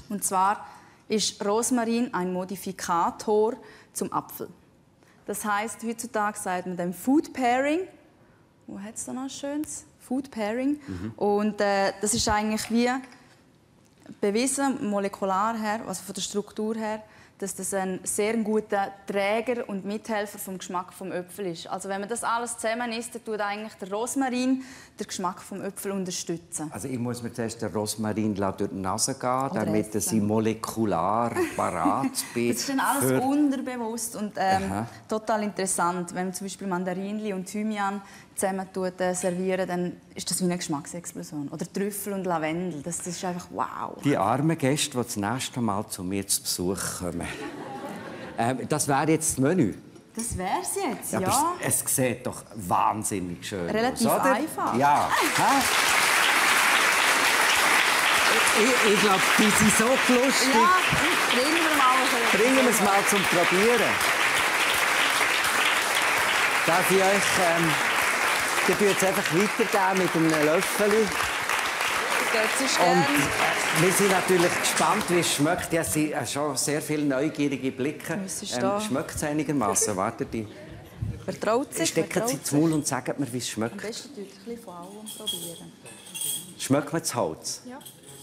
Und zwar ist Rosmarin ein Modifikator zum Apfel. Das heisst, heutzutage sagt man dem Food Pairing. Wo hat es da noch Schönes? Food Pairing. Und das ist eigentlich wie bewiesen, molekular her, also von der Struktur her, dass das ein sehr guter Träger und Mithelfer vom Geschmack vom Äpfel ist. Also wenn man das alles zusammen isst, dann tut eigentlich der Rosmarin den Geschmack vom Äpfel unterstützen. Also ich muss mir zuerst den Rosmarin durch die Nase gehen, damit ich molekular parat bin. Das ist dann alles unterbewusst und total interessant. Wenn man zum Beispiel Mandarinli und Thymian zusammen servieren, dann ist das wie eine Geschmacksexplosion. Oder Trüffel und Lavendel, das ist einfach wow. Die armen Gäste, die das nächste Mal zu mir zu Besuch kommen. Das wäre jetzt das Menü. Das wäre es jetzt, ja. Aber es sieht doch wahnsinnig schön Relativ aus, oder? einfach. Ja. Ich glaube, die sind so lustig. Ja, bringen wir es mal zum Probieren. Darf ich euch... Ich würde jetzt einfach weitergehen mit einem Löffel. Und wir sind natürlich gespannt, wie es schmeckt. Ja, sie haben schon sehr viele neugierige Blicke. Schmeckt es einigermaßen? Wartet die. Vertraut sich. Stecken Sie ins Maul und sagen mir, wie es schmeckt. Am besten ein bisschen von allem probieren. Schmeckt man das Holz? Ja.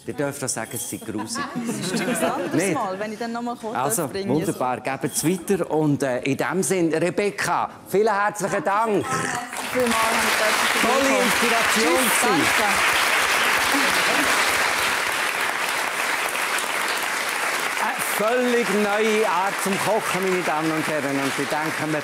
Ihr dürft auch sagen, es sei grusig. Das ist etwas anderes Mal, wenn ich dann noch mal kurz also, wunderbar, geben es weiter. Und in diesem Sinne, Rebecca, vielen herzlichen Dank. Tolle Inspiration. Eine völlig neue Art zum Kochen, meine Damen und Herren. Und ich denke mir,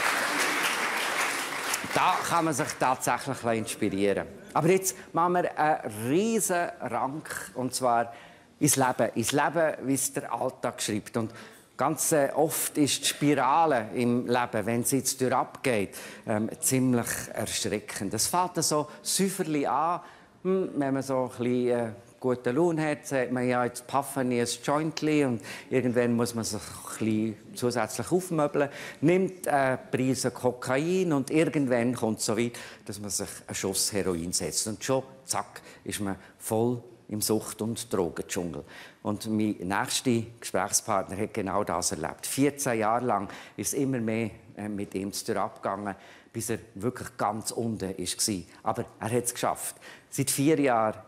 da kann man sich tatsächlich inspirieren. Aber jetzt machen wir einen riesen Rank, und zwar ins Leben. Ins Leben, wie es der Alltag schreibt. Und ganz oft ist die Spirale im Leben, wenn sie jetzt durchabgeht, ziemlich erschreckend. Es fängt so säuferlich an, wenn man so ein bisschen gute Laune hat, sagt man, ja, jetzt puffen ich ein Jointli und irgendwann muss man sich ein bisschen zusätzlich aufmöbeln, nimmt Prise Kokain und irgendwann kommt es so weit, dass man sich einen Schuss Heroin setzt. Und schon, zack, ist man voll im Sucht- und Drogendschungel. Und mein nächster Gesprächspartner hat genau das erlebt. 14 Jahre lang ist es immer mehr mit ihm abgegangen, bis er wirklich ganz unten war. Aber er hat es geschafft. Seit 4 Jahren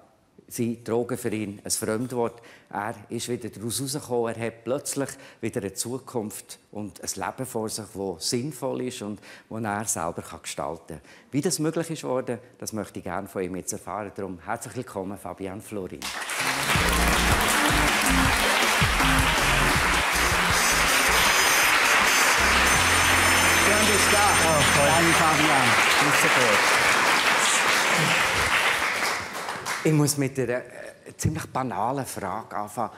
sind Drogen für ihn ein Fremdwort. Er ist wieder daraus herausgekommen. Er hat plötzlich wieder eine Zukunft und ein Leben vor sich, das sinnvoll ist und das er selber gestalten kann. Wie das möglich ist worden, das möchte ich gerne von ihm jetzt erfahren. Darum herzlich willkommen, Fabian Florin. Schön, dass du da bist. Hallo Fabian. Ich muss mit einer ziemlich banalen Frage anfangen.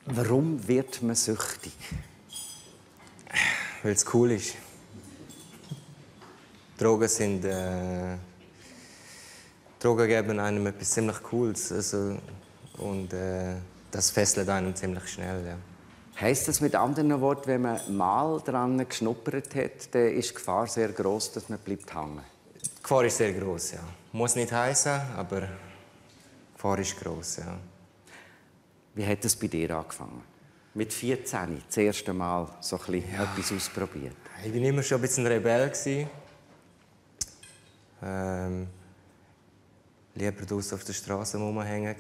Warum wird man süchtig? Weil es cool ist. Drogen geben einem etwas ziemlich Cooles. Also, und das fesselt einem ziemlich schnell. Ja. Heisst das mit anderen Worten, wenn man mal daran geschnuppert hat, dann ist die Gefahr sehr gross, dass man bleibt hängen? Die Gefahr ist sehr gross, ja. Muss nicht heißen, aber die Gefahr ist gross, ja. Wie hat es bei dir angefangen? Mit 14, das erste Mal so etwas ausprobiert? Ich war immer schon ein bisschen Rebell. Lieber draußen auf der Straße rumhängen.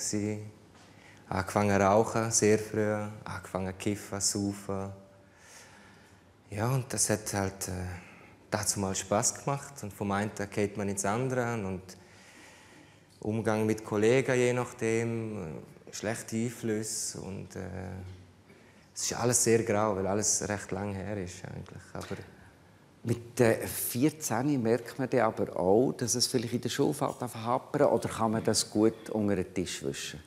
Angefangen zu rauchen, sehr früh. Angefangen zu kiffen, zu saufen. Ja, und das hat halt dazu mal Spass gemacht. Und vom einen geht man ins andere. Und Umgang mit Kollegen, je nachdem, schlechte Einflüsse. Und es ist alles sehr grau, weil alles recht lang her ist eigentlich. Aber mit 14 merkt man dann aber auch, dass es vielleicht in der Schule hapert, oder kann man das gut unter den Tisch wischen?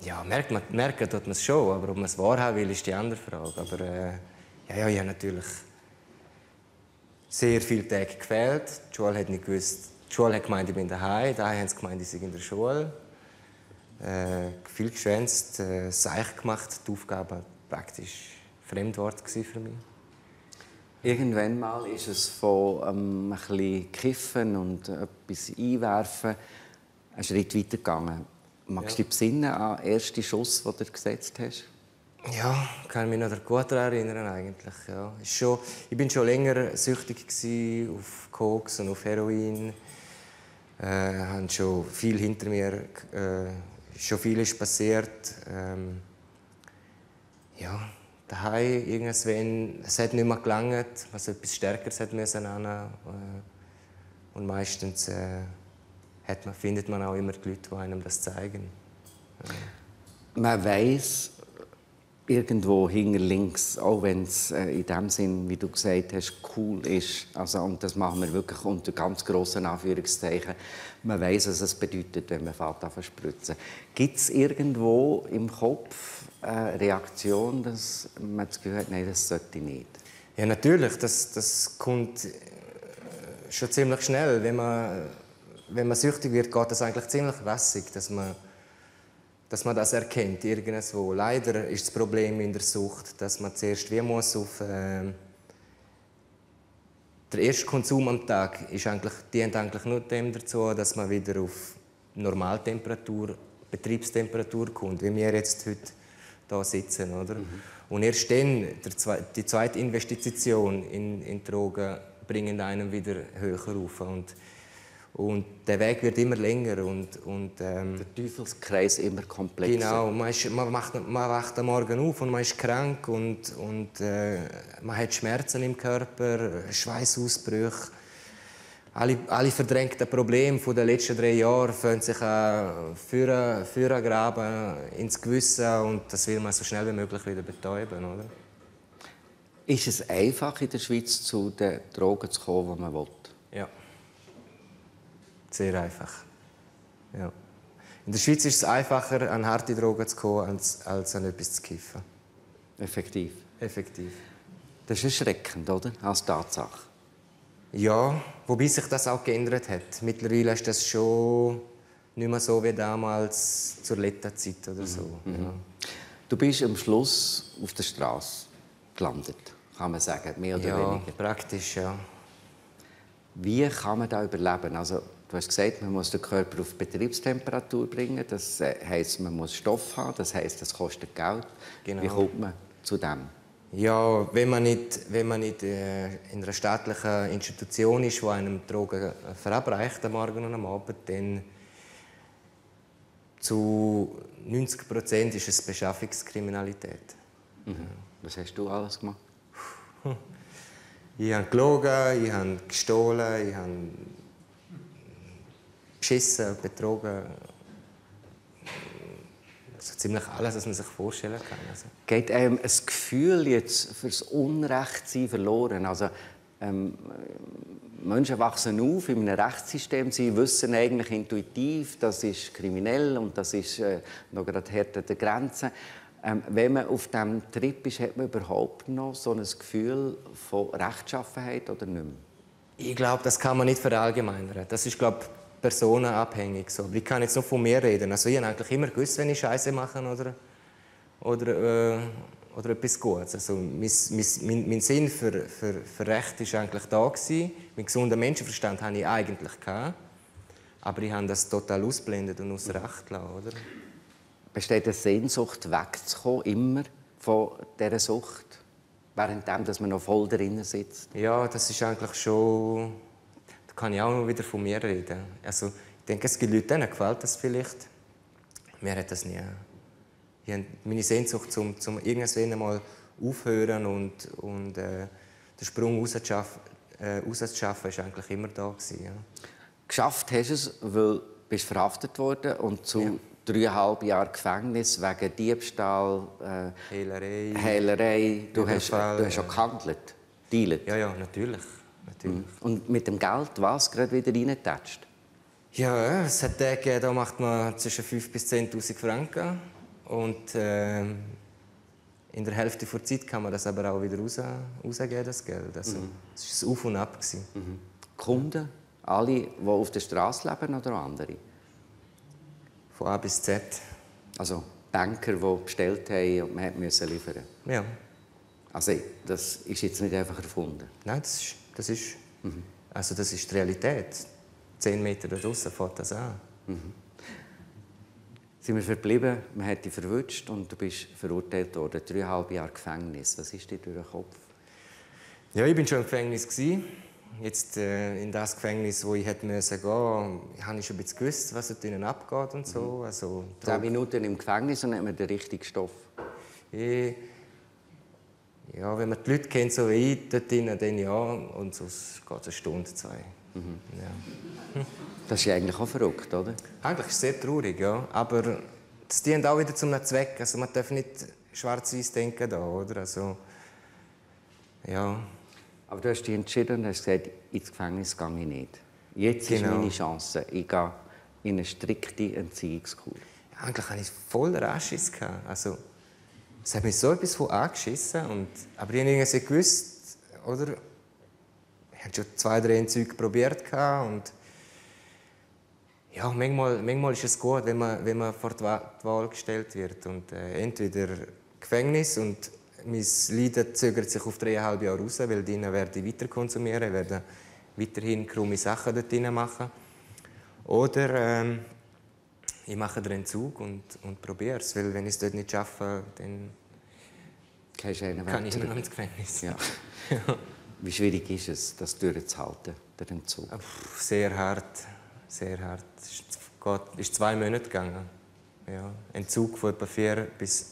Ja, merken tut man es schon, aber ob man es wahrhaben will, ist die andere Frage. Aber ich habe natürlich sehr viele Tage gefehlt. Die Schule hat nicht gewusst. Die Schule hat gemeint, ich bin daheim. Daheim haben sie gemeint, ich sei in der Schule. Viel geschwänzt, Seich gemacht. Die Aufgabe war praktisch Fremdwort für mich. Irgendwann mal ist es von ein bisschen Kiffen und etwas einwerfen einen Schritt weiter gegangen. Magst du dich besinnen an den ersten Schuss, den du gesetzt hast? Ja, kann mich noch gut daran erinnern eigentlich. Ja. Ich war schon länger süchtig auf Koks und auf Heroin. Habe schon viel hinter mir, schon viel ist passiert. Ja, daheim irgendwann, es hat nicht mehr gelangt, was etwas Stärkeres hat müssen und meistens findet man auch immer die Leute, die einem das zeigen. Man weiss irgendwo hinter links, auch wenn es in dem Sinn, wie du gesagt hast, cool ist. Also, und das machen wir wirklich unter ganz grossen Anführungszeichen. Man weiss, was es bedeutet, wenn man anfängt zu spritzen. Gibt es irgendwo im Kopf eine Reaktion, dass man das Gefühl hat, nein, das sollte ich nicht? Ja, natürlich. Das kommt schon ziemlich schnell. Wenn man süchtig wird, geht das eigentlich ziemlich lässig, dass man das erkennt irgendwo. Leider ist das Problem in der Sucht, dass man zuerst muss auf der erste Konsum am Tag dient eigentlich nur dem dazu, dass man wieder auf Normaltemperatur, Betriebstemperatur kommt, wie wir jetzt heute hier sitzen, oder? Und erst dann die zweite Investition in Drogen bringen einen wieder höher auf. Und der Weg wird immer länger der Teufelskreis immer komplexer. Genau, man wacht am Morgen auf und man ist krank und man hat Schmerzen im Körper, Schweißausbrüche. Alle verdrängten Probleme der letzten 3 Jahre fangen sich an Führer graben ins Gewissen und das will man so schnell wie möglich wieder betäuben, oder? Ist es einfach in der Schweiz zu den Drogen zu kommen, die man will? Ja. Sehr einfach. Ja. In der Schweiz ist es einfacher, an harte Drogen zu kommen, als an etwas zu kiffen. Effektiv. Effektiv. Das ist erschreckend, oder? Als Tatsache. Ja, wobei sich das auch geändert hat. Mittlerweile ist das schon nicht mehr so wie damals zur Letta-Zeit oder so. Ja. Du bist am Schluss auf der Straße gelandet, kann man sagen, mehr oder weniger. Praktisch, ja. Wie kann man da überleben? Also, Du hast gesagt, man muss den Körper auf Betriebstemperatur bringen. Das heisst, man muss Stoff haben. Das heisst, das kostet Geld. Genau. Wie kommt man zu dem? Ja, wenn man nicht in einer staatlichen Institution ist, die einem Drogen verabreicht am Morgen und am Abend, dann zu 90% ist es Beschaffungskriminalität. Mhm. Was hast du alles gemacht? Ich habe gelogen, ich habe gestohlen, ich habe beschissen, betrogen. Also ziemlich alles, was man sich vorstellen kann. Also. Geht einem ein Gefühl jetzt fürs Unrechtsein verloren? Also, Menschen wachsen auf in einem Rechtssystem, sie wissen eigentlich intuitiv, das ist kriminell und das ist noch gerade härter der Grenzen. Wenn man auf diesem Trip ist, hat man überhaupt noch so ein Gefühl von Rechtschaffenheit oder nicht mehr? Ich glaube, das kann man nicht verallgemeinern. Das ist, glaube ich, personenabhängig. So. Ich kann jetzt nur von mir reden. Also ich habe eigentlich immer gewusst, wenn ich Scheiße mache oder etwas Gutes. Also mein Sinn für Recht war eigentlich da gewesen. Mein gesunder Menschenverstand hatte ich eigentlich gehabt, aber ich habe das total ausblendet und außer Acht gelassen, oder? Besteht eine Sehnsucht, wegzukommen, immer von dieser Sucht, währenddem, dass man noch voll drin sitzt? Ja, das ist eigentlich schon... Da kann ich auch noch wieder von mir reden. Also, ich denke, es gibt Leute, denen gefällt das vielleicht. Mir hat das nie. Meine Sehnsucht, zum irgendwann mal aufhören und den Sprung rauszuschaffen, war eigentlich immer da gewesen, ja. Geschafft hast du es, weil du bist verhaftet worden und zu 3,5 Jahren Gefängnis wegen Diebstahl, Hehlerei. Du hast auch gehandelt, dealt. Ja, natürlich. Und mit dem Geld was gerade wieder reingetatscht? Ja, es hat Tage gegeben, da macht man zwischen 5.000 bis 10.000 Franken. Und in der Hälfte der Zeit kann man das aber auch wieder rausgeben, das Geld. Also, es war ein Auf und Ab. Kunden? Alle, die auf der Straße leben oder andere? Von A bis Z. Also Banker, die bestellt haben und man musste liefern? Ja. Also das ist jetzt nicht einfach erfunden? Nein, das ist die Realität. 10 Meter da draussen fängt das an. Sind wir verblieben, man hat dich verwutscht und du bist verurteilt worden. 3,5 Jahre Gefängnis. Was ist dir durch den Kopf? Ja, ich war schon im Gefängnis. Jetzt in das Gefängnis, wo ich hätte gehen musste, habe ich schon ein bisschen gewusst, was dort drinnen abgeht und so. Also, 10 Minuten im Gefängnis und dann hat man den richtigen Stoff. Ja, wenn man die Leute kennt, so wie ich, dort drinnen, dann ja. Und sonst geht es 1 Stunde, 2. Ja. Das ist ja eigentlich auch verrückt, oder? Eigentlich ist es sehr traurig, ja. Aber das dient auch wieder zum Zweck. Also man darf nicht schwarz-weiß denken da, oder? Also, ja. Aber du hast dich entschieden und hast gesagt, ins Gefängnis gehe ich nicht. Jetzt ist meine Chance. Ich gehe in eine strikte Entziehungskur. Ja, eigentlich hatte ich voll Rasches. Also, es hat mich so etwas von angeschissen. Aber ich habe irgendwie gewusst, oder? Ich habe schon 2, 3 Entzüge probiert. Und ja, manchmal ist es gut, wenn man vor die Wahl gestellt wird. Und, entweder Gefängnis und mein Leiden zögert sich auf 3,5 Jahre raus, weil drinnen werde ich weiter konsumieren, werde weiterhin krumme Sachen dort drinnen machen. Oder ich mache den Entzug und probiere es, weil wenn ich es dort nicht schaffe, dann kann ich noch ins Gefängnis. Ja. Wie schwierig ist es, das durchzuhalten, den Entzug? Sehr hart, sehr hart. Es ist 2 Monate gegangen. Ja. Entzug von etwa 4 bis...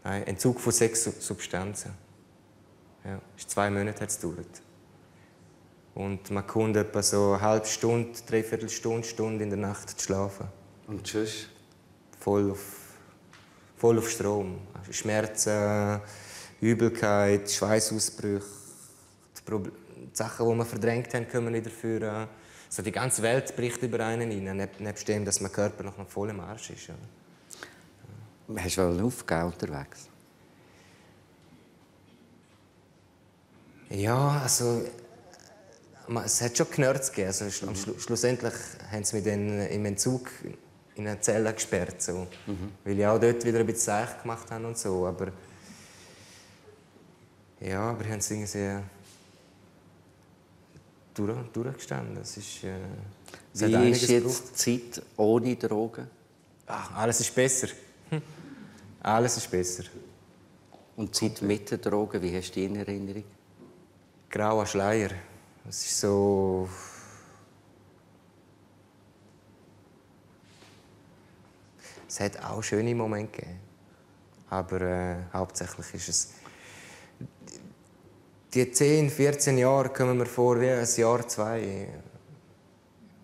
Nein, Entzug von 6 Substanzen. Ja, 2 Monate hat es gedauert. Und man konnte etwa so eine halbe Stunde, 3/4 Stunde in der Nacht schlafen. Und tschüss? Voll auf Strom. Also Schmerzen, Übelkeit, Schweißausbrüche. Die Sachen, die wir verdrängt haben, kommen wieder führen. Also die ganze Welt bricht über einen rein, nebst dem, dass mein Körper noch voll im Arsch ist. Ja. Hast du aufgegeben unterwegs? Ja, also es hat schon Knörz gegeben. Also, schlussendlich haben sie mich dann im Entzug in eine Zelle gesperrt. So. Weil ich auch dort wieder ein bisschen Zeichen gemacht habe und so. Aber ja, aber haben sie irgendwie... durchgestanden. Es ist, wie ist jetzt die Zeit ohne Drogen? Ach, alles ist besser. Alles ist besser. Und die Zeit mit den Drogen, wie hast du die in Erinnerung? Grauer Schleier. Es ist so... Es hat auch schöne Momente gegeben. Aber hauptsächlich ist es... Die 10, 14 Jahre kommen mir vor wie ein Jahr, 2.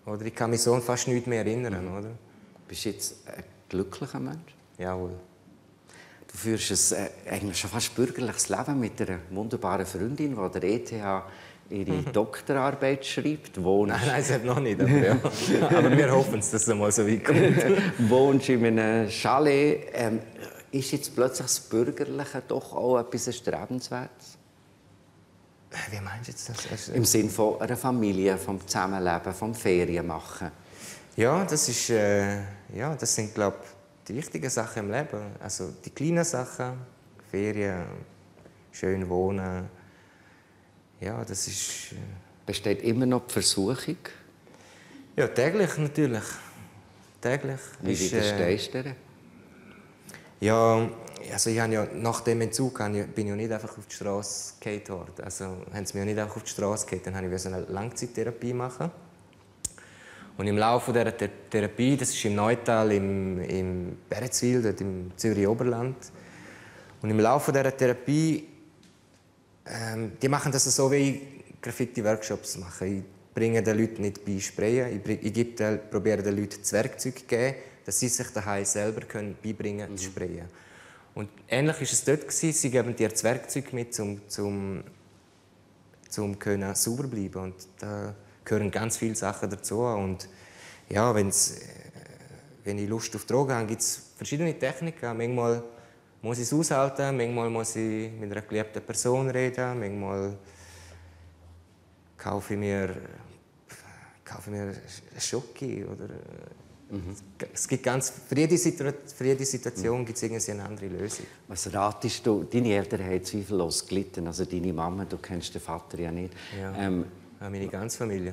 Oder ich kann mich so fast nicht mehr erinnern. Oder? Bist du jetzt ein glücklicher Mensch? Jawohl. Du führst eigentlich schon fast bürgerliches Leben mit einer wunderbaren Freundin, die der ETH ihre Doktorarbeit schreibt. Nein, das hat noch nicht. Aber, ja. Aber wir hoffen, dass es einmal so weit kommt. Wohnst in einem Chalet. Ist jetzt plötzlich das Bürgerliche doch auch etwas Erstrebenswertes? Wie meinst du jetzt das? Im Sinne von einer Familie, vom Zusammenleben, vom Ferienmachen. Ja, das sind, glaube ich, die wichtigen Sachen im Leben. Also die kleinen Sachen, Ferien, schön wohnen. Ja, das ist... Besteht immer noch die Versuchung? Ja, täglich natürlich. Täglich. Wie widerstehst du dir? Ja, also ich habe ja, nach dem Entzug bin ich ja nicht einfach auf die Straße gefallen worden. Also haben sie mich ja nicht einfach auf die Straße gefallen, dann habe ich eine Langzeittherapie machen. Und im Laufe dieser Therapie, das ist im Neutal, im Beretzwil, dort im Zürich Oberland. Und im Laufe dieser Therapie, die machen das so, wie ich Graffiti-Workshops mache. Ich bringe den Leuten nicht bei Sprayen, ich probiere den Leuten das Werkzeug zu geben, dass sie sich daheim selber beibringen können, zu sprayen. Und ähnlich war es dort. Sie geben dir das Werkzeug mit, um sauber zu bleiben. Und da gehören ganz viele Sachen dazu. Und ja, wenn ich Lust auf Drogen habe, gibt es verschiedene Techniken. Manchmal muss ich es aushalten, manchmal muss ich mit einer geliebten Person reden, manchmal kaufe ich mir Schoki oder... Es gibt für jede Situation gibt es eine andere Lösung. Was ratest du? Deine Eltern haben zweifellos gelitten, also deine Mama, du kennst den Vater ja nicht. Ja, meine ganze Familie.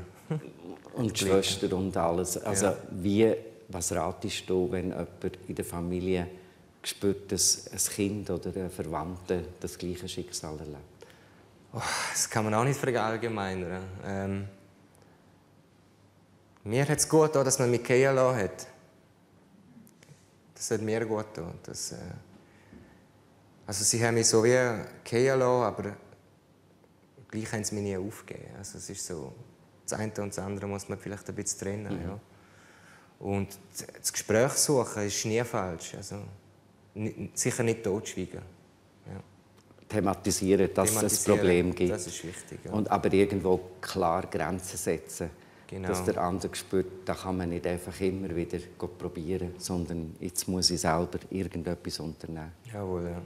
Und die Schwester und alles. Also ja. Was ratest du, wenn jemand in der Familie spürt, dass ein Kind oder ein Verwandter das gleiche Schicksal erlebt? Oh, das kann man auch nicht verallgemeinern. Mir hat es gut getan, dass man mich gehen lassen hat. Das hat mir gut getan. Also sie haben mich so wie gehen lassen, aber gleich haben sie mich nie aufgegeben. Also es ist so, das eine und das andere muss man vielleicht ein bisschen trennen. Ja. Und das Gespräch suchen ist nie falsch. Also, sicher nicht totschweigen. Ja. Thematisieren, dass es ein Problem gibt. Das ist wichtig. Ja. Und aber irgendwo klar Grenzen setzen. Genau. Dass der andere spürt, da kann man nicht einfach immer wieder probieren, sondern jetzt muss ich selber irgendetwas unternehmen. Jawohl, ja.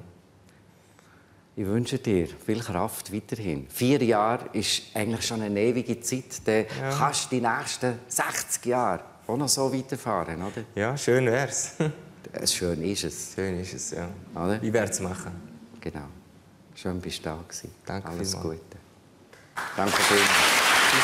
Ich wünsche dir viel Kraft weiterhin. 4 Jahre ist eigentlich schon eine ewige Zeit. Dann kannst du die nächsten 60 Jahre auch noch so weiterfahren, oder? Ja, schön wär's. Schön ist es. Schön ist es, ja. Oder? Ich werde es machen. Genau. Schön bist du da gewesen. Danke Alles vielmals. Gute. Danke vielmals. Tschüss.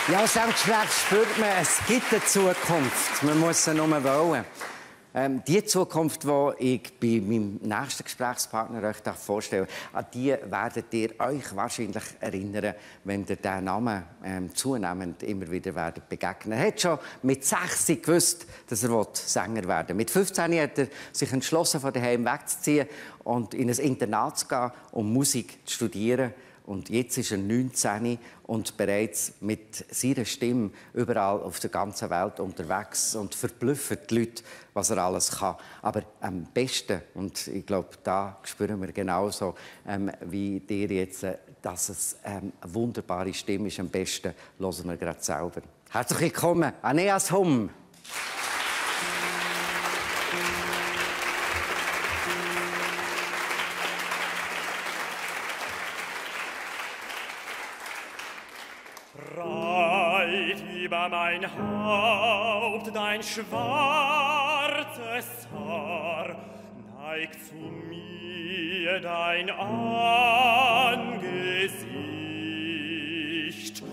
Ja, aus diesem Gespräch spürt man, es gibt eine Zukunft. Man muss sie nur wollen. Die Zukunft, die ich bei meinem nächsten Gesprächspartner euch vorstelle, an die werdet ihr euch wahrscheinlich erinnern, wenn ihr diesen Namen zunehmend immer wieder begegnen. Er hat schon mit 6 gewusst, dass er Sänger werden will. Mit 15 hat er sich entschlossen, von daheim wegzuziehen und in ein Internat zu gehen, um Musik zu studieren. Und jetzt ist er 19 und bereits mit seiner Stimme überall auf der ganzen Welt unterwegs und verblüfft die Leute, was er alles kann. Aber am besten, und ich glaube, da spüren wir genauso wie dir jetzt, dass es eine wunderbare Stimme ist. Am besten hören wir gerade selber. Herzlich willkommen, Aeneas Humm. Streut über mein Haupt dein schwarzes Haar, neig zu mir dein Angesicht,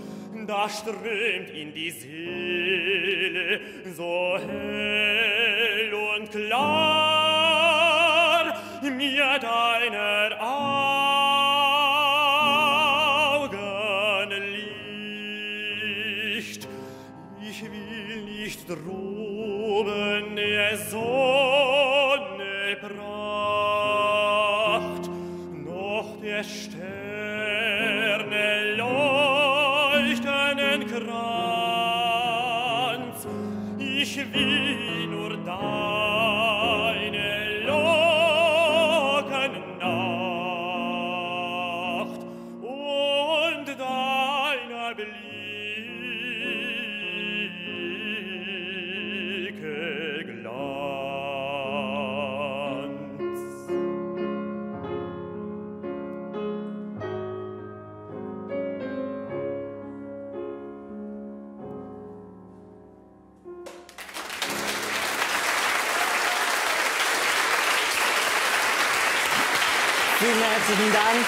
da strömt in die Seele so hell und klar mir deiner Augen Licht. Ich will nicht droben der Sonne Pracht, noch der Sterne leuchtenden Kranz. Ich will nur deine Lockennacht und deiner Blicke Glanz. Vielen herzlichen Dank.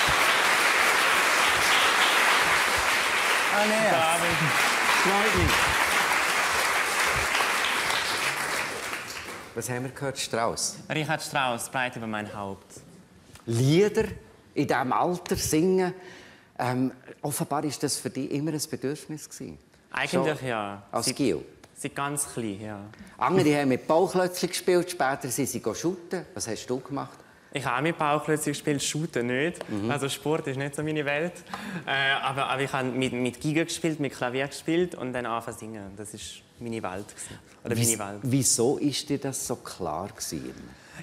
Aeneas. Freut mich. Was haben wir gehört? Strauss. Richard Strauss, Breit über mein Haupt. Lieder in diesem Alter singen. Offenbar war das für dich immer ein Bedürfnis gewesen. Eigentlich Schon ja. Als Gil. Sie ganz klein, ja. Andere haben mit Bauklötzchen gespielt, später sind sie shooten. Was hast du gemacht? Ich habe auch mit Bauklötzchen gespielt, Shooten nicht. Also Sport ist nicht so meine Welt. Aber ich habe mit Giga gespielt, mit Klavier gespielt und dann angefangen zu singen. Das war meine Welt. Oder meine Welt. Wieso ist dir das so klar gewesen?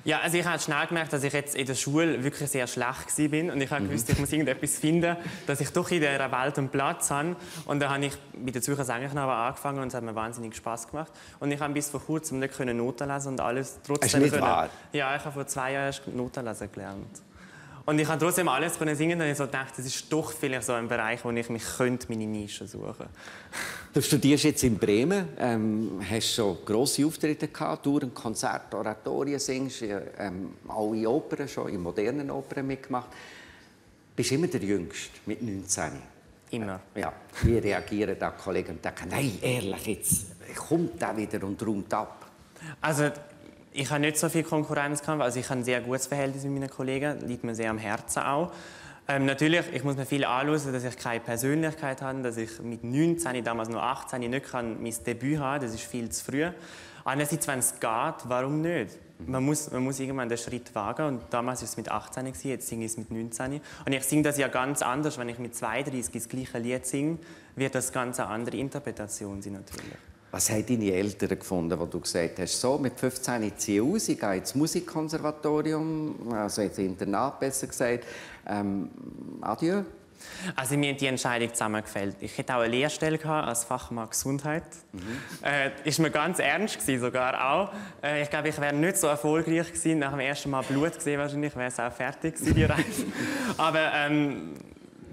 Ja, also ich habe schnell gemerkt, dass ich jetzt in der Schule wirklich sehr schlecht war. Und ich habe gewusst, ich muss irgendetwas finden, dass ich doch in dieser Welt einen Platz habe. Und dann habe ich mit der Zürcher Sängerknabe angefangen und es hat mir wahnsinnig Spass gemacht. Und ich habe bis vor kurzem nicht Noten lesen und alles trotzdem Ist nicht wahr? Ja, ich habe vor 2 Jahren erst Noten lesen gelernt. Und ich konnte trotzdem alles singen und ich so gedacht, das ist doch vielleicht so ein Bereich, wo ich mich meine Nische suchen könnte. Du studierst jetzt in Bremen, hast schon grosse Auftritte gehabt, Touren, Konzerte, Oratorien singst, alle Opern schon, in modernen Opern mitgemacht. Bist immer der Jüngste, mit 19. Immer. Ja. Wie reagieren da Kollegen und denken, nein, ehrlich, jetzt kommt der wieder und räumt ab? Also, ich habe nicht so viel Konkurrenz gehabt, also ich habe ein sehr gutes Verhältnis mit meinen Kollegen, liegt mir sehr am Herzen auch. Natürlich, ich muss mir viel anschauen, dass ich keine Persönlichkeit habe, dass ich mit 19, damals noch 18, nicht mein Debüt haben kann, das ist viel zu früh. Andererseits, wenn es geht, warum nicht? Man muss irgendwann den Schritt wagen und damals war es mit 18, jetzt singe ich es mit 19. Und ich singe das ja ganz anders, wenn ich mit 32 das gleiche Lied singe, wird das ganz eine andere Interpretation sein natürlich. Was haben deine Eltern gefunden, wo du gesagt hast, so, mit 15 ich ziehe aus, ich gehe ins Musikkonservatorium, also ins Internat besser gesagt, adieu? Also mir hat die Entscheidung zusammengefällt. Ich hätte auch eine Lehrstelle gehabt als Fachmann Gesundheit. Ist mir ganz ernst gewesen, sogar auch. Ich glaube, ich wäre nicht so erfolgreich gewesen. Nach dem ersten Mal Blut gesehen wahrscheinlich, wäre es auch fertig gewesen, die Reise. Aber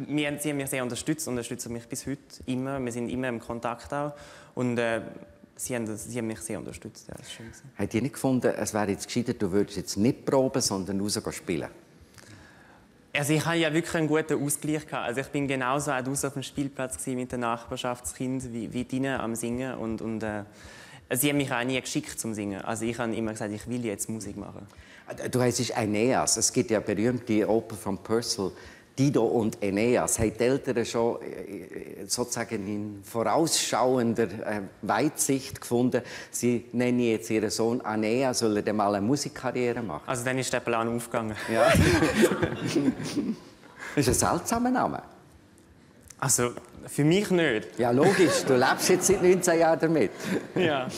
sie haben mich sehr unterstützen mich bis heute immer. Wir sind immer im Kontakt auch. Und sie haben mich sehr unterstützt. Ja, das ist schön. Habt ihr nicht gefunden, es wäre jetzt gescheiter, du würdest jetzt nicht proben, sondern raus spielen? Also ich hatte ja wirklich einen guten Ausgleich gehabt. Also ich bin genauso auch auf dem Spielplatz mit den Nachbarschaftskindern wie drinnen am Singen und sie haben mich auch nie geschickt zum Singen. Also ich habe immer gesagt, ich will jetzt Musik machen. Du heisst Aeneas. Es gibt ja berühmte Oper von Purcell, Dido und Aeneas. Haben die Eltern schon sozusagen in vorausschauender Weitsicht gefunden, sie nennen jetzt ihren Sohn Aeneas, soll er mal eine Musikkarriere machen? Also dann ist der Plan aufgegangen. Ja. Das ist ein seltsamer Name. Also für mich nicht. Ja, logisch. Du lebst jetzt seit 19 Jahren damit. Ja.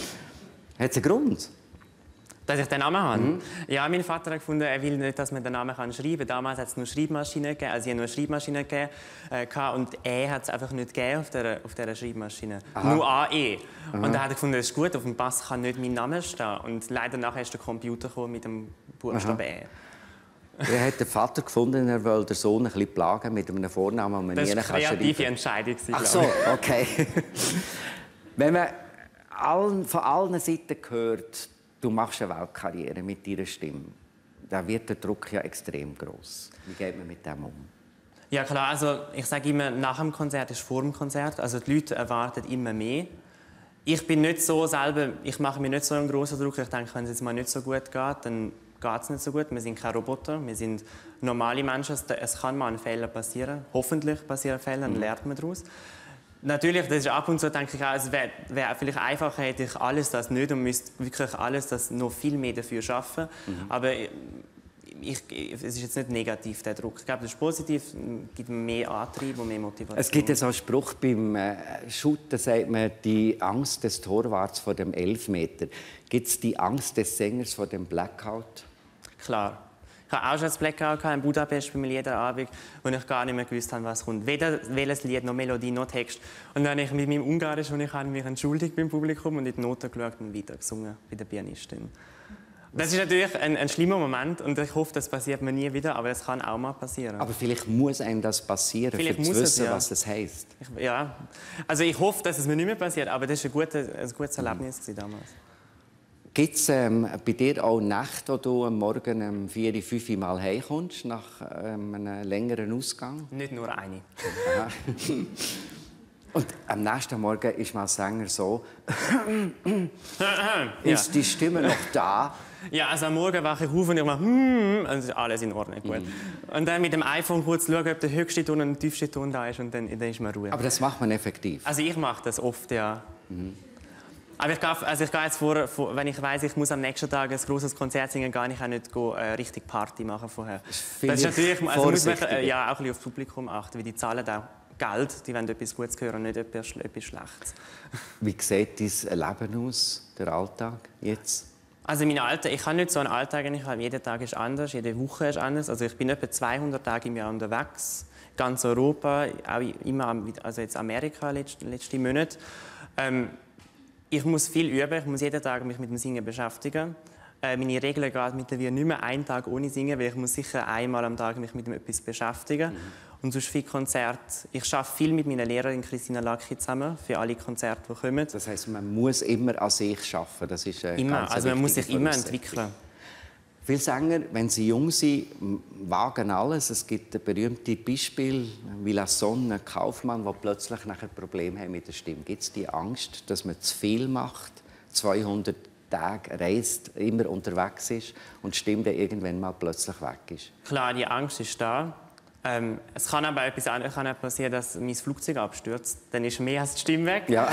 Hat es einen Grund? Dass ich den Namen habe? Ja, mein Vater hat gefunden, er will nicht, dass man den Namen schreiben kann. Damals hat es nur Schreibmaschinen gegeben, also ich nur eine Schreibmaschine gegeben, und E hat es einfach nicht gegeben auf dieser Schreibmaschine. Aha. Nur AE. Aha. Und er hat gefunden, das ist gut, auf dem Pass kann nicht mein Name stehen. Und leider nachher ist der Computer gekommen mit dem Buchstaben E. Er hat den Vater gefunden, er wollte den Sohn ein bisschen plagen mit einem Vornamen, den man nie schreiben kann. Das war eine kreative Entscheidung. Ach so, okay. Wenn man von allen Seiten hört, du machst eine Weltkarriere mit deiner Stimme, dann wird der Druck ja extrem groß. Wie geht man mit dem um? Ja klar, also ich sage immer, nach dem Konzert ist vor dem Konzert. Also die Leute erwarten immer mehr. Ich bin nicht so selber, ich mache mir nicht so einen großen Druck. Ich denke, wenn es jetzt mal nicht so gut geht, dann geht es nicht so gut. Wir sind keine Roboter, wir sind normale Menschen. Es kann mal ein Fehler passieren. Hoffentlich passieren Fehler, dann lernt man daraus. Natürlich, das ist ab und zu, denke ich auch, es wäre vielleicht einfacher, hätte ich alles das nicht und müsste wirklich alles das noch viel mehr dafür schaffen. Aber es ist jetzt nicht negativ, der Druck. Ich glaube, das ist positiv, es gibt mehr Antrieb und mehr Motivation. Es gibt so einen Spruch beim Shooten, sagt man, die Angst des Torwarts vor dem Elfmeter. Gibt es die Angst des Sängers vor dem Blackout? Klar. Ich hatte auch schon ein Blackout in Budapest bei mir jeden Abend, wo ich gar nicht mehr gewusst habe, was kommt. Weder welches Lied, noch Melodie, noch Text. Und dann habe ich mit meinem Ungarisch mich entschuldigt beim Publikum und in die Noten geschaut und weiter gesungen bei der Pianistin. Das ist natürlich ein schlimmer Moment und ich hoffe, das passiert mir nie wieder, aber es kann auch mal passieren. Aber vielleicht muss einem das passieren, vielleicht um zu wissen, was das heisst. Ja, also ich hoffe, dass es mir nicht mehr passiert, aber das war ein gutes Erlebnis damals. Gibt es bei dir auch Nächte, wo du am Morgen um 4, 5 Mal heimkommst, nach einem längeren Ausgang? Nicht nur eine. Und am nächsten Morgen ist man als Sänger so, ist die Stimme noch da? Ja, also am Morgen wache ich auf und ich mache und dann ist alles in Ordnung. Gut. Und dann mit dem iPhone kurz schauen, ob der höchste Ton und der tiefste Ton da ist und dann ist man ruhig. Aber das macht man effektiv? Also ich mache das oft, ja. Aber ich gehe jetzt wenn ich weiss, ich muss am nächsten Tag ein grosses Konzert singen, gehe ich auch nicht richtig Party machen vorher. Das ist natürlich, also muss man auch ein bisschen aufs Publikum achten, weil die zahlen auch Geld, die wollen etwas Gutes hören, nicht etwas Schlechtes. Wie sieht dein Leben aus, der Alltag jetzt? Also mein Alltag, ich habe nicht so einen Alltag, jeden Tag ist anders, jede Woche ist anders. Also ich bin etwa 200 Tage im Jahr unterwegs, ganz Europa, auch immer, also jetzt Amerika letzte Monate. Ich muss viel üben, ich muss jeden Tag mich mit dem Singen beschäftigen. Meine Regel geht mittlerweile nicht mehr einen Tag ohne Singen, weil ich muss sicher einmal am Tag mich mit etwas beschäftigen. Und sonst für Konzerte. Ich arbeite viel mit meiner Lehrerin Christina Lacki zusammen für alle Konzerte, die kommen. Das heisst, man muss immer an sich arbeiten. Das ist immer. Also man muss sich immer entwickeln. Viele Sänger, wenn sie jung sind, wagen alles. Es gibt ein berühmtes Beispiel, wie Sonne, ein Kaufmann, der plötzlich nachher Probleme hat mit der Stimme. Gibt es die Angst, dass man zu viel macht, 200 Tage reist, immer unterwegs ist und die Stimme dann irgendwann mal plötzlich weg ist? Klar, die Angst ist da. Es kann aber etwas anderes passieren, dass mein Flugzeug abstürzt. Dann ist mehr als die Stimme weg. Ja.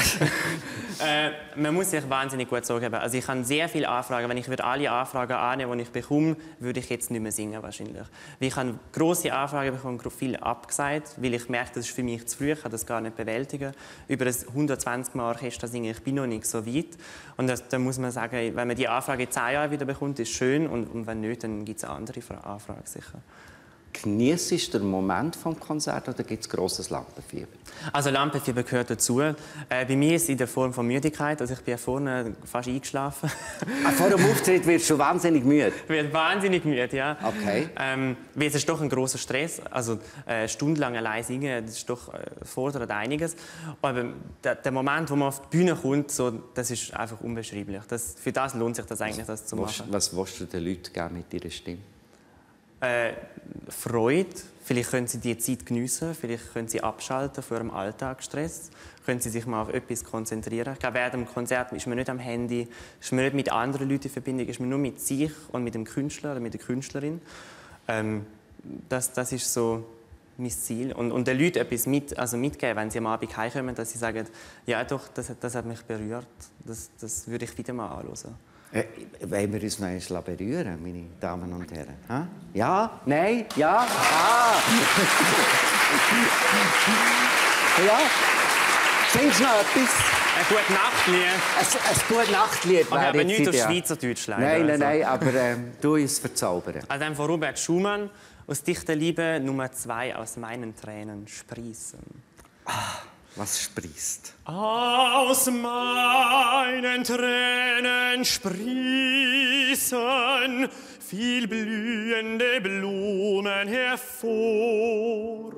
Man muss sich wahnsinnig gut Sorgen machen. Also ich habe sehr viele Anfragen. Wenn ich alle Anfragen annehmen, die ich bekomme, würde ich jetzt nicht mehr singen wahrscheinlich. Weil ich habe grosse Anfragen bekommen, viel abgesagt, weil ich merke, das ist für mich zu früh, ich kann das gar nicht bewältigen. Über ein 120 Mal Orchester singen, ich bin noch nicht so weit. Und da muss man sagen, wenn man die Anfrage in 10 Jahren wieder bekommt, ist schön. Und wenn nicht, dann gibt es andere Anfragen sicher. Genießt du den Moment des Konzerts oder gibt es grosses Lampenfieber? Also Lampenfieber gehört dazu. Bei mir ist es in der Form von Müdigkeit. Also ich bin vorne fast eingeschlafen. Vor dem Auftritt wirst du schon wahnsinnig müde? Ich werde wahnsinnig müde, ja. Okay. Weil es ist doch ein grosser Stress. Also stundenlang allein singen, das ist doch, fordert einiges. Aber der Moment, wo man auf die Bühne kommt, das ist einfach unbeschreiblich. Für das lohnt sich das eigentlich, das zu machen. Was willst du den Leuten geben mit deiner Stimme? Freude. Vielleicht können sie die Zeit geniessen, vielleicht können sie abschalten von ihrem Alltagsstress, können sie sich mal auf etwas konzentrieren. Ich glaube, während dem Konzert ist man nicht am Handy, ist man nicht mit anderen Leuten in Verbindung, ist man nur mit sich und mit dem Künstler oder mit der Künstlerin. Das ist so mein Ziel. Und den Leuten etwas mitgeben, wenn sie am Abend heimkommen, dass sie sagen, ja doch, das hat mich berührt, das würde ich wieder mal anhören. Wollen wir uns noch einmal berühren, meine Damen und Herren? Ha? Ja? Nein? Ja? Ah! Ja? Singst du noch etwas? Ein gutes Nachtlied. Ein gutes Nachtlied. Aber nicht auf Schweizerdeutsch leider. Nein, aber du uns verzaubern. Also von Robert Schumann, aus dichter Liebe Nummer 2, aus meinen Tränen sprießen. Was sprießt? Aus meinen Tränen sprießen viel blühende Blumen hervor.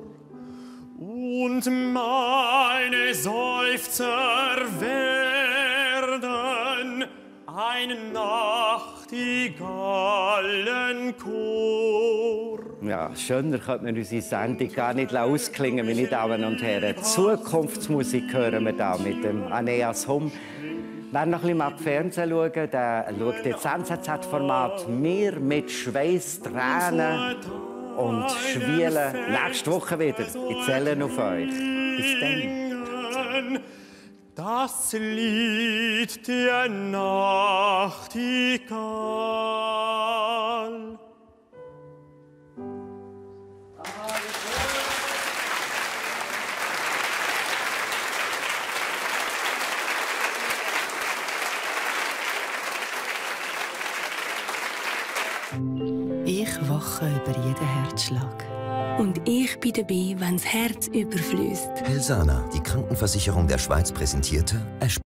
Und meine Seufzer werden ein Nachtigallenchor. Ja, schöner könnte man unsere Sendung gar nicht ausklingen, meine Damen und Herren. Zukunftsmusik hören wir da mit dem Aeneas Humm. Wer noch ein bisschen Fernsehen schaut, der schaut jetzt das NZZ-Format «Wir mit Schweiß, Tränen und Schwielen» nächste Woche wieder. Ich zähle auf euch. Bis dann. Das Lied der Nachtigall. Ich wache über jeden Herzschlag. Und ich bin dabei, wenn das Herz überfließt. Helsana, die Krankenversicherung der Schweiz, präsentierte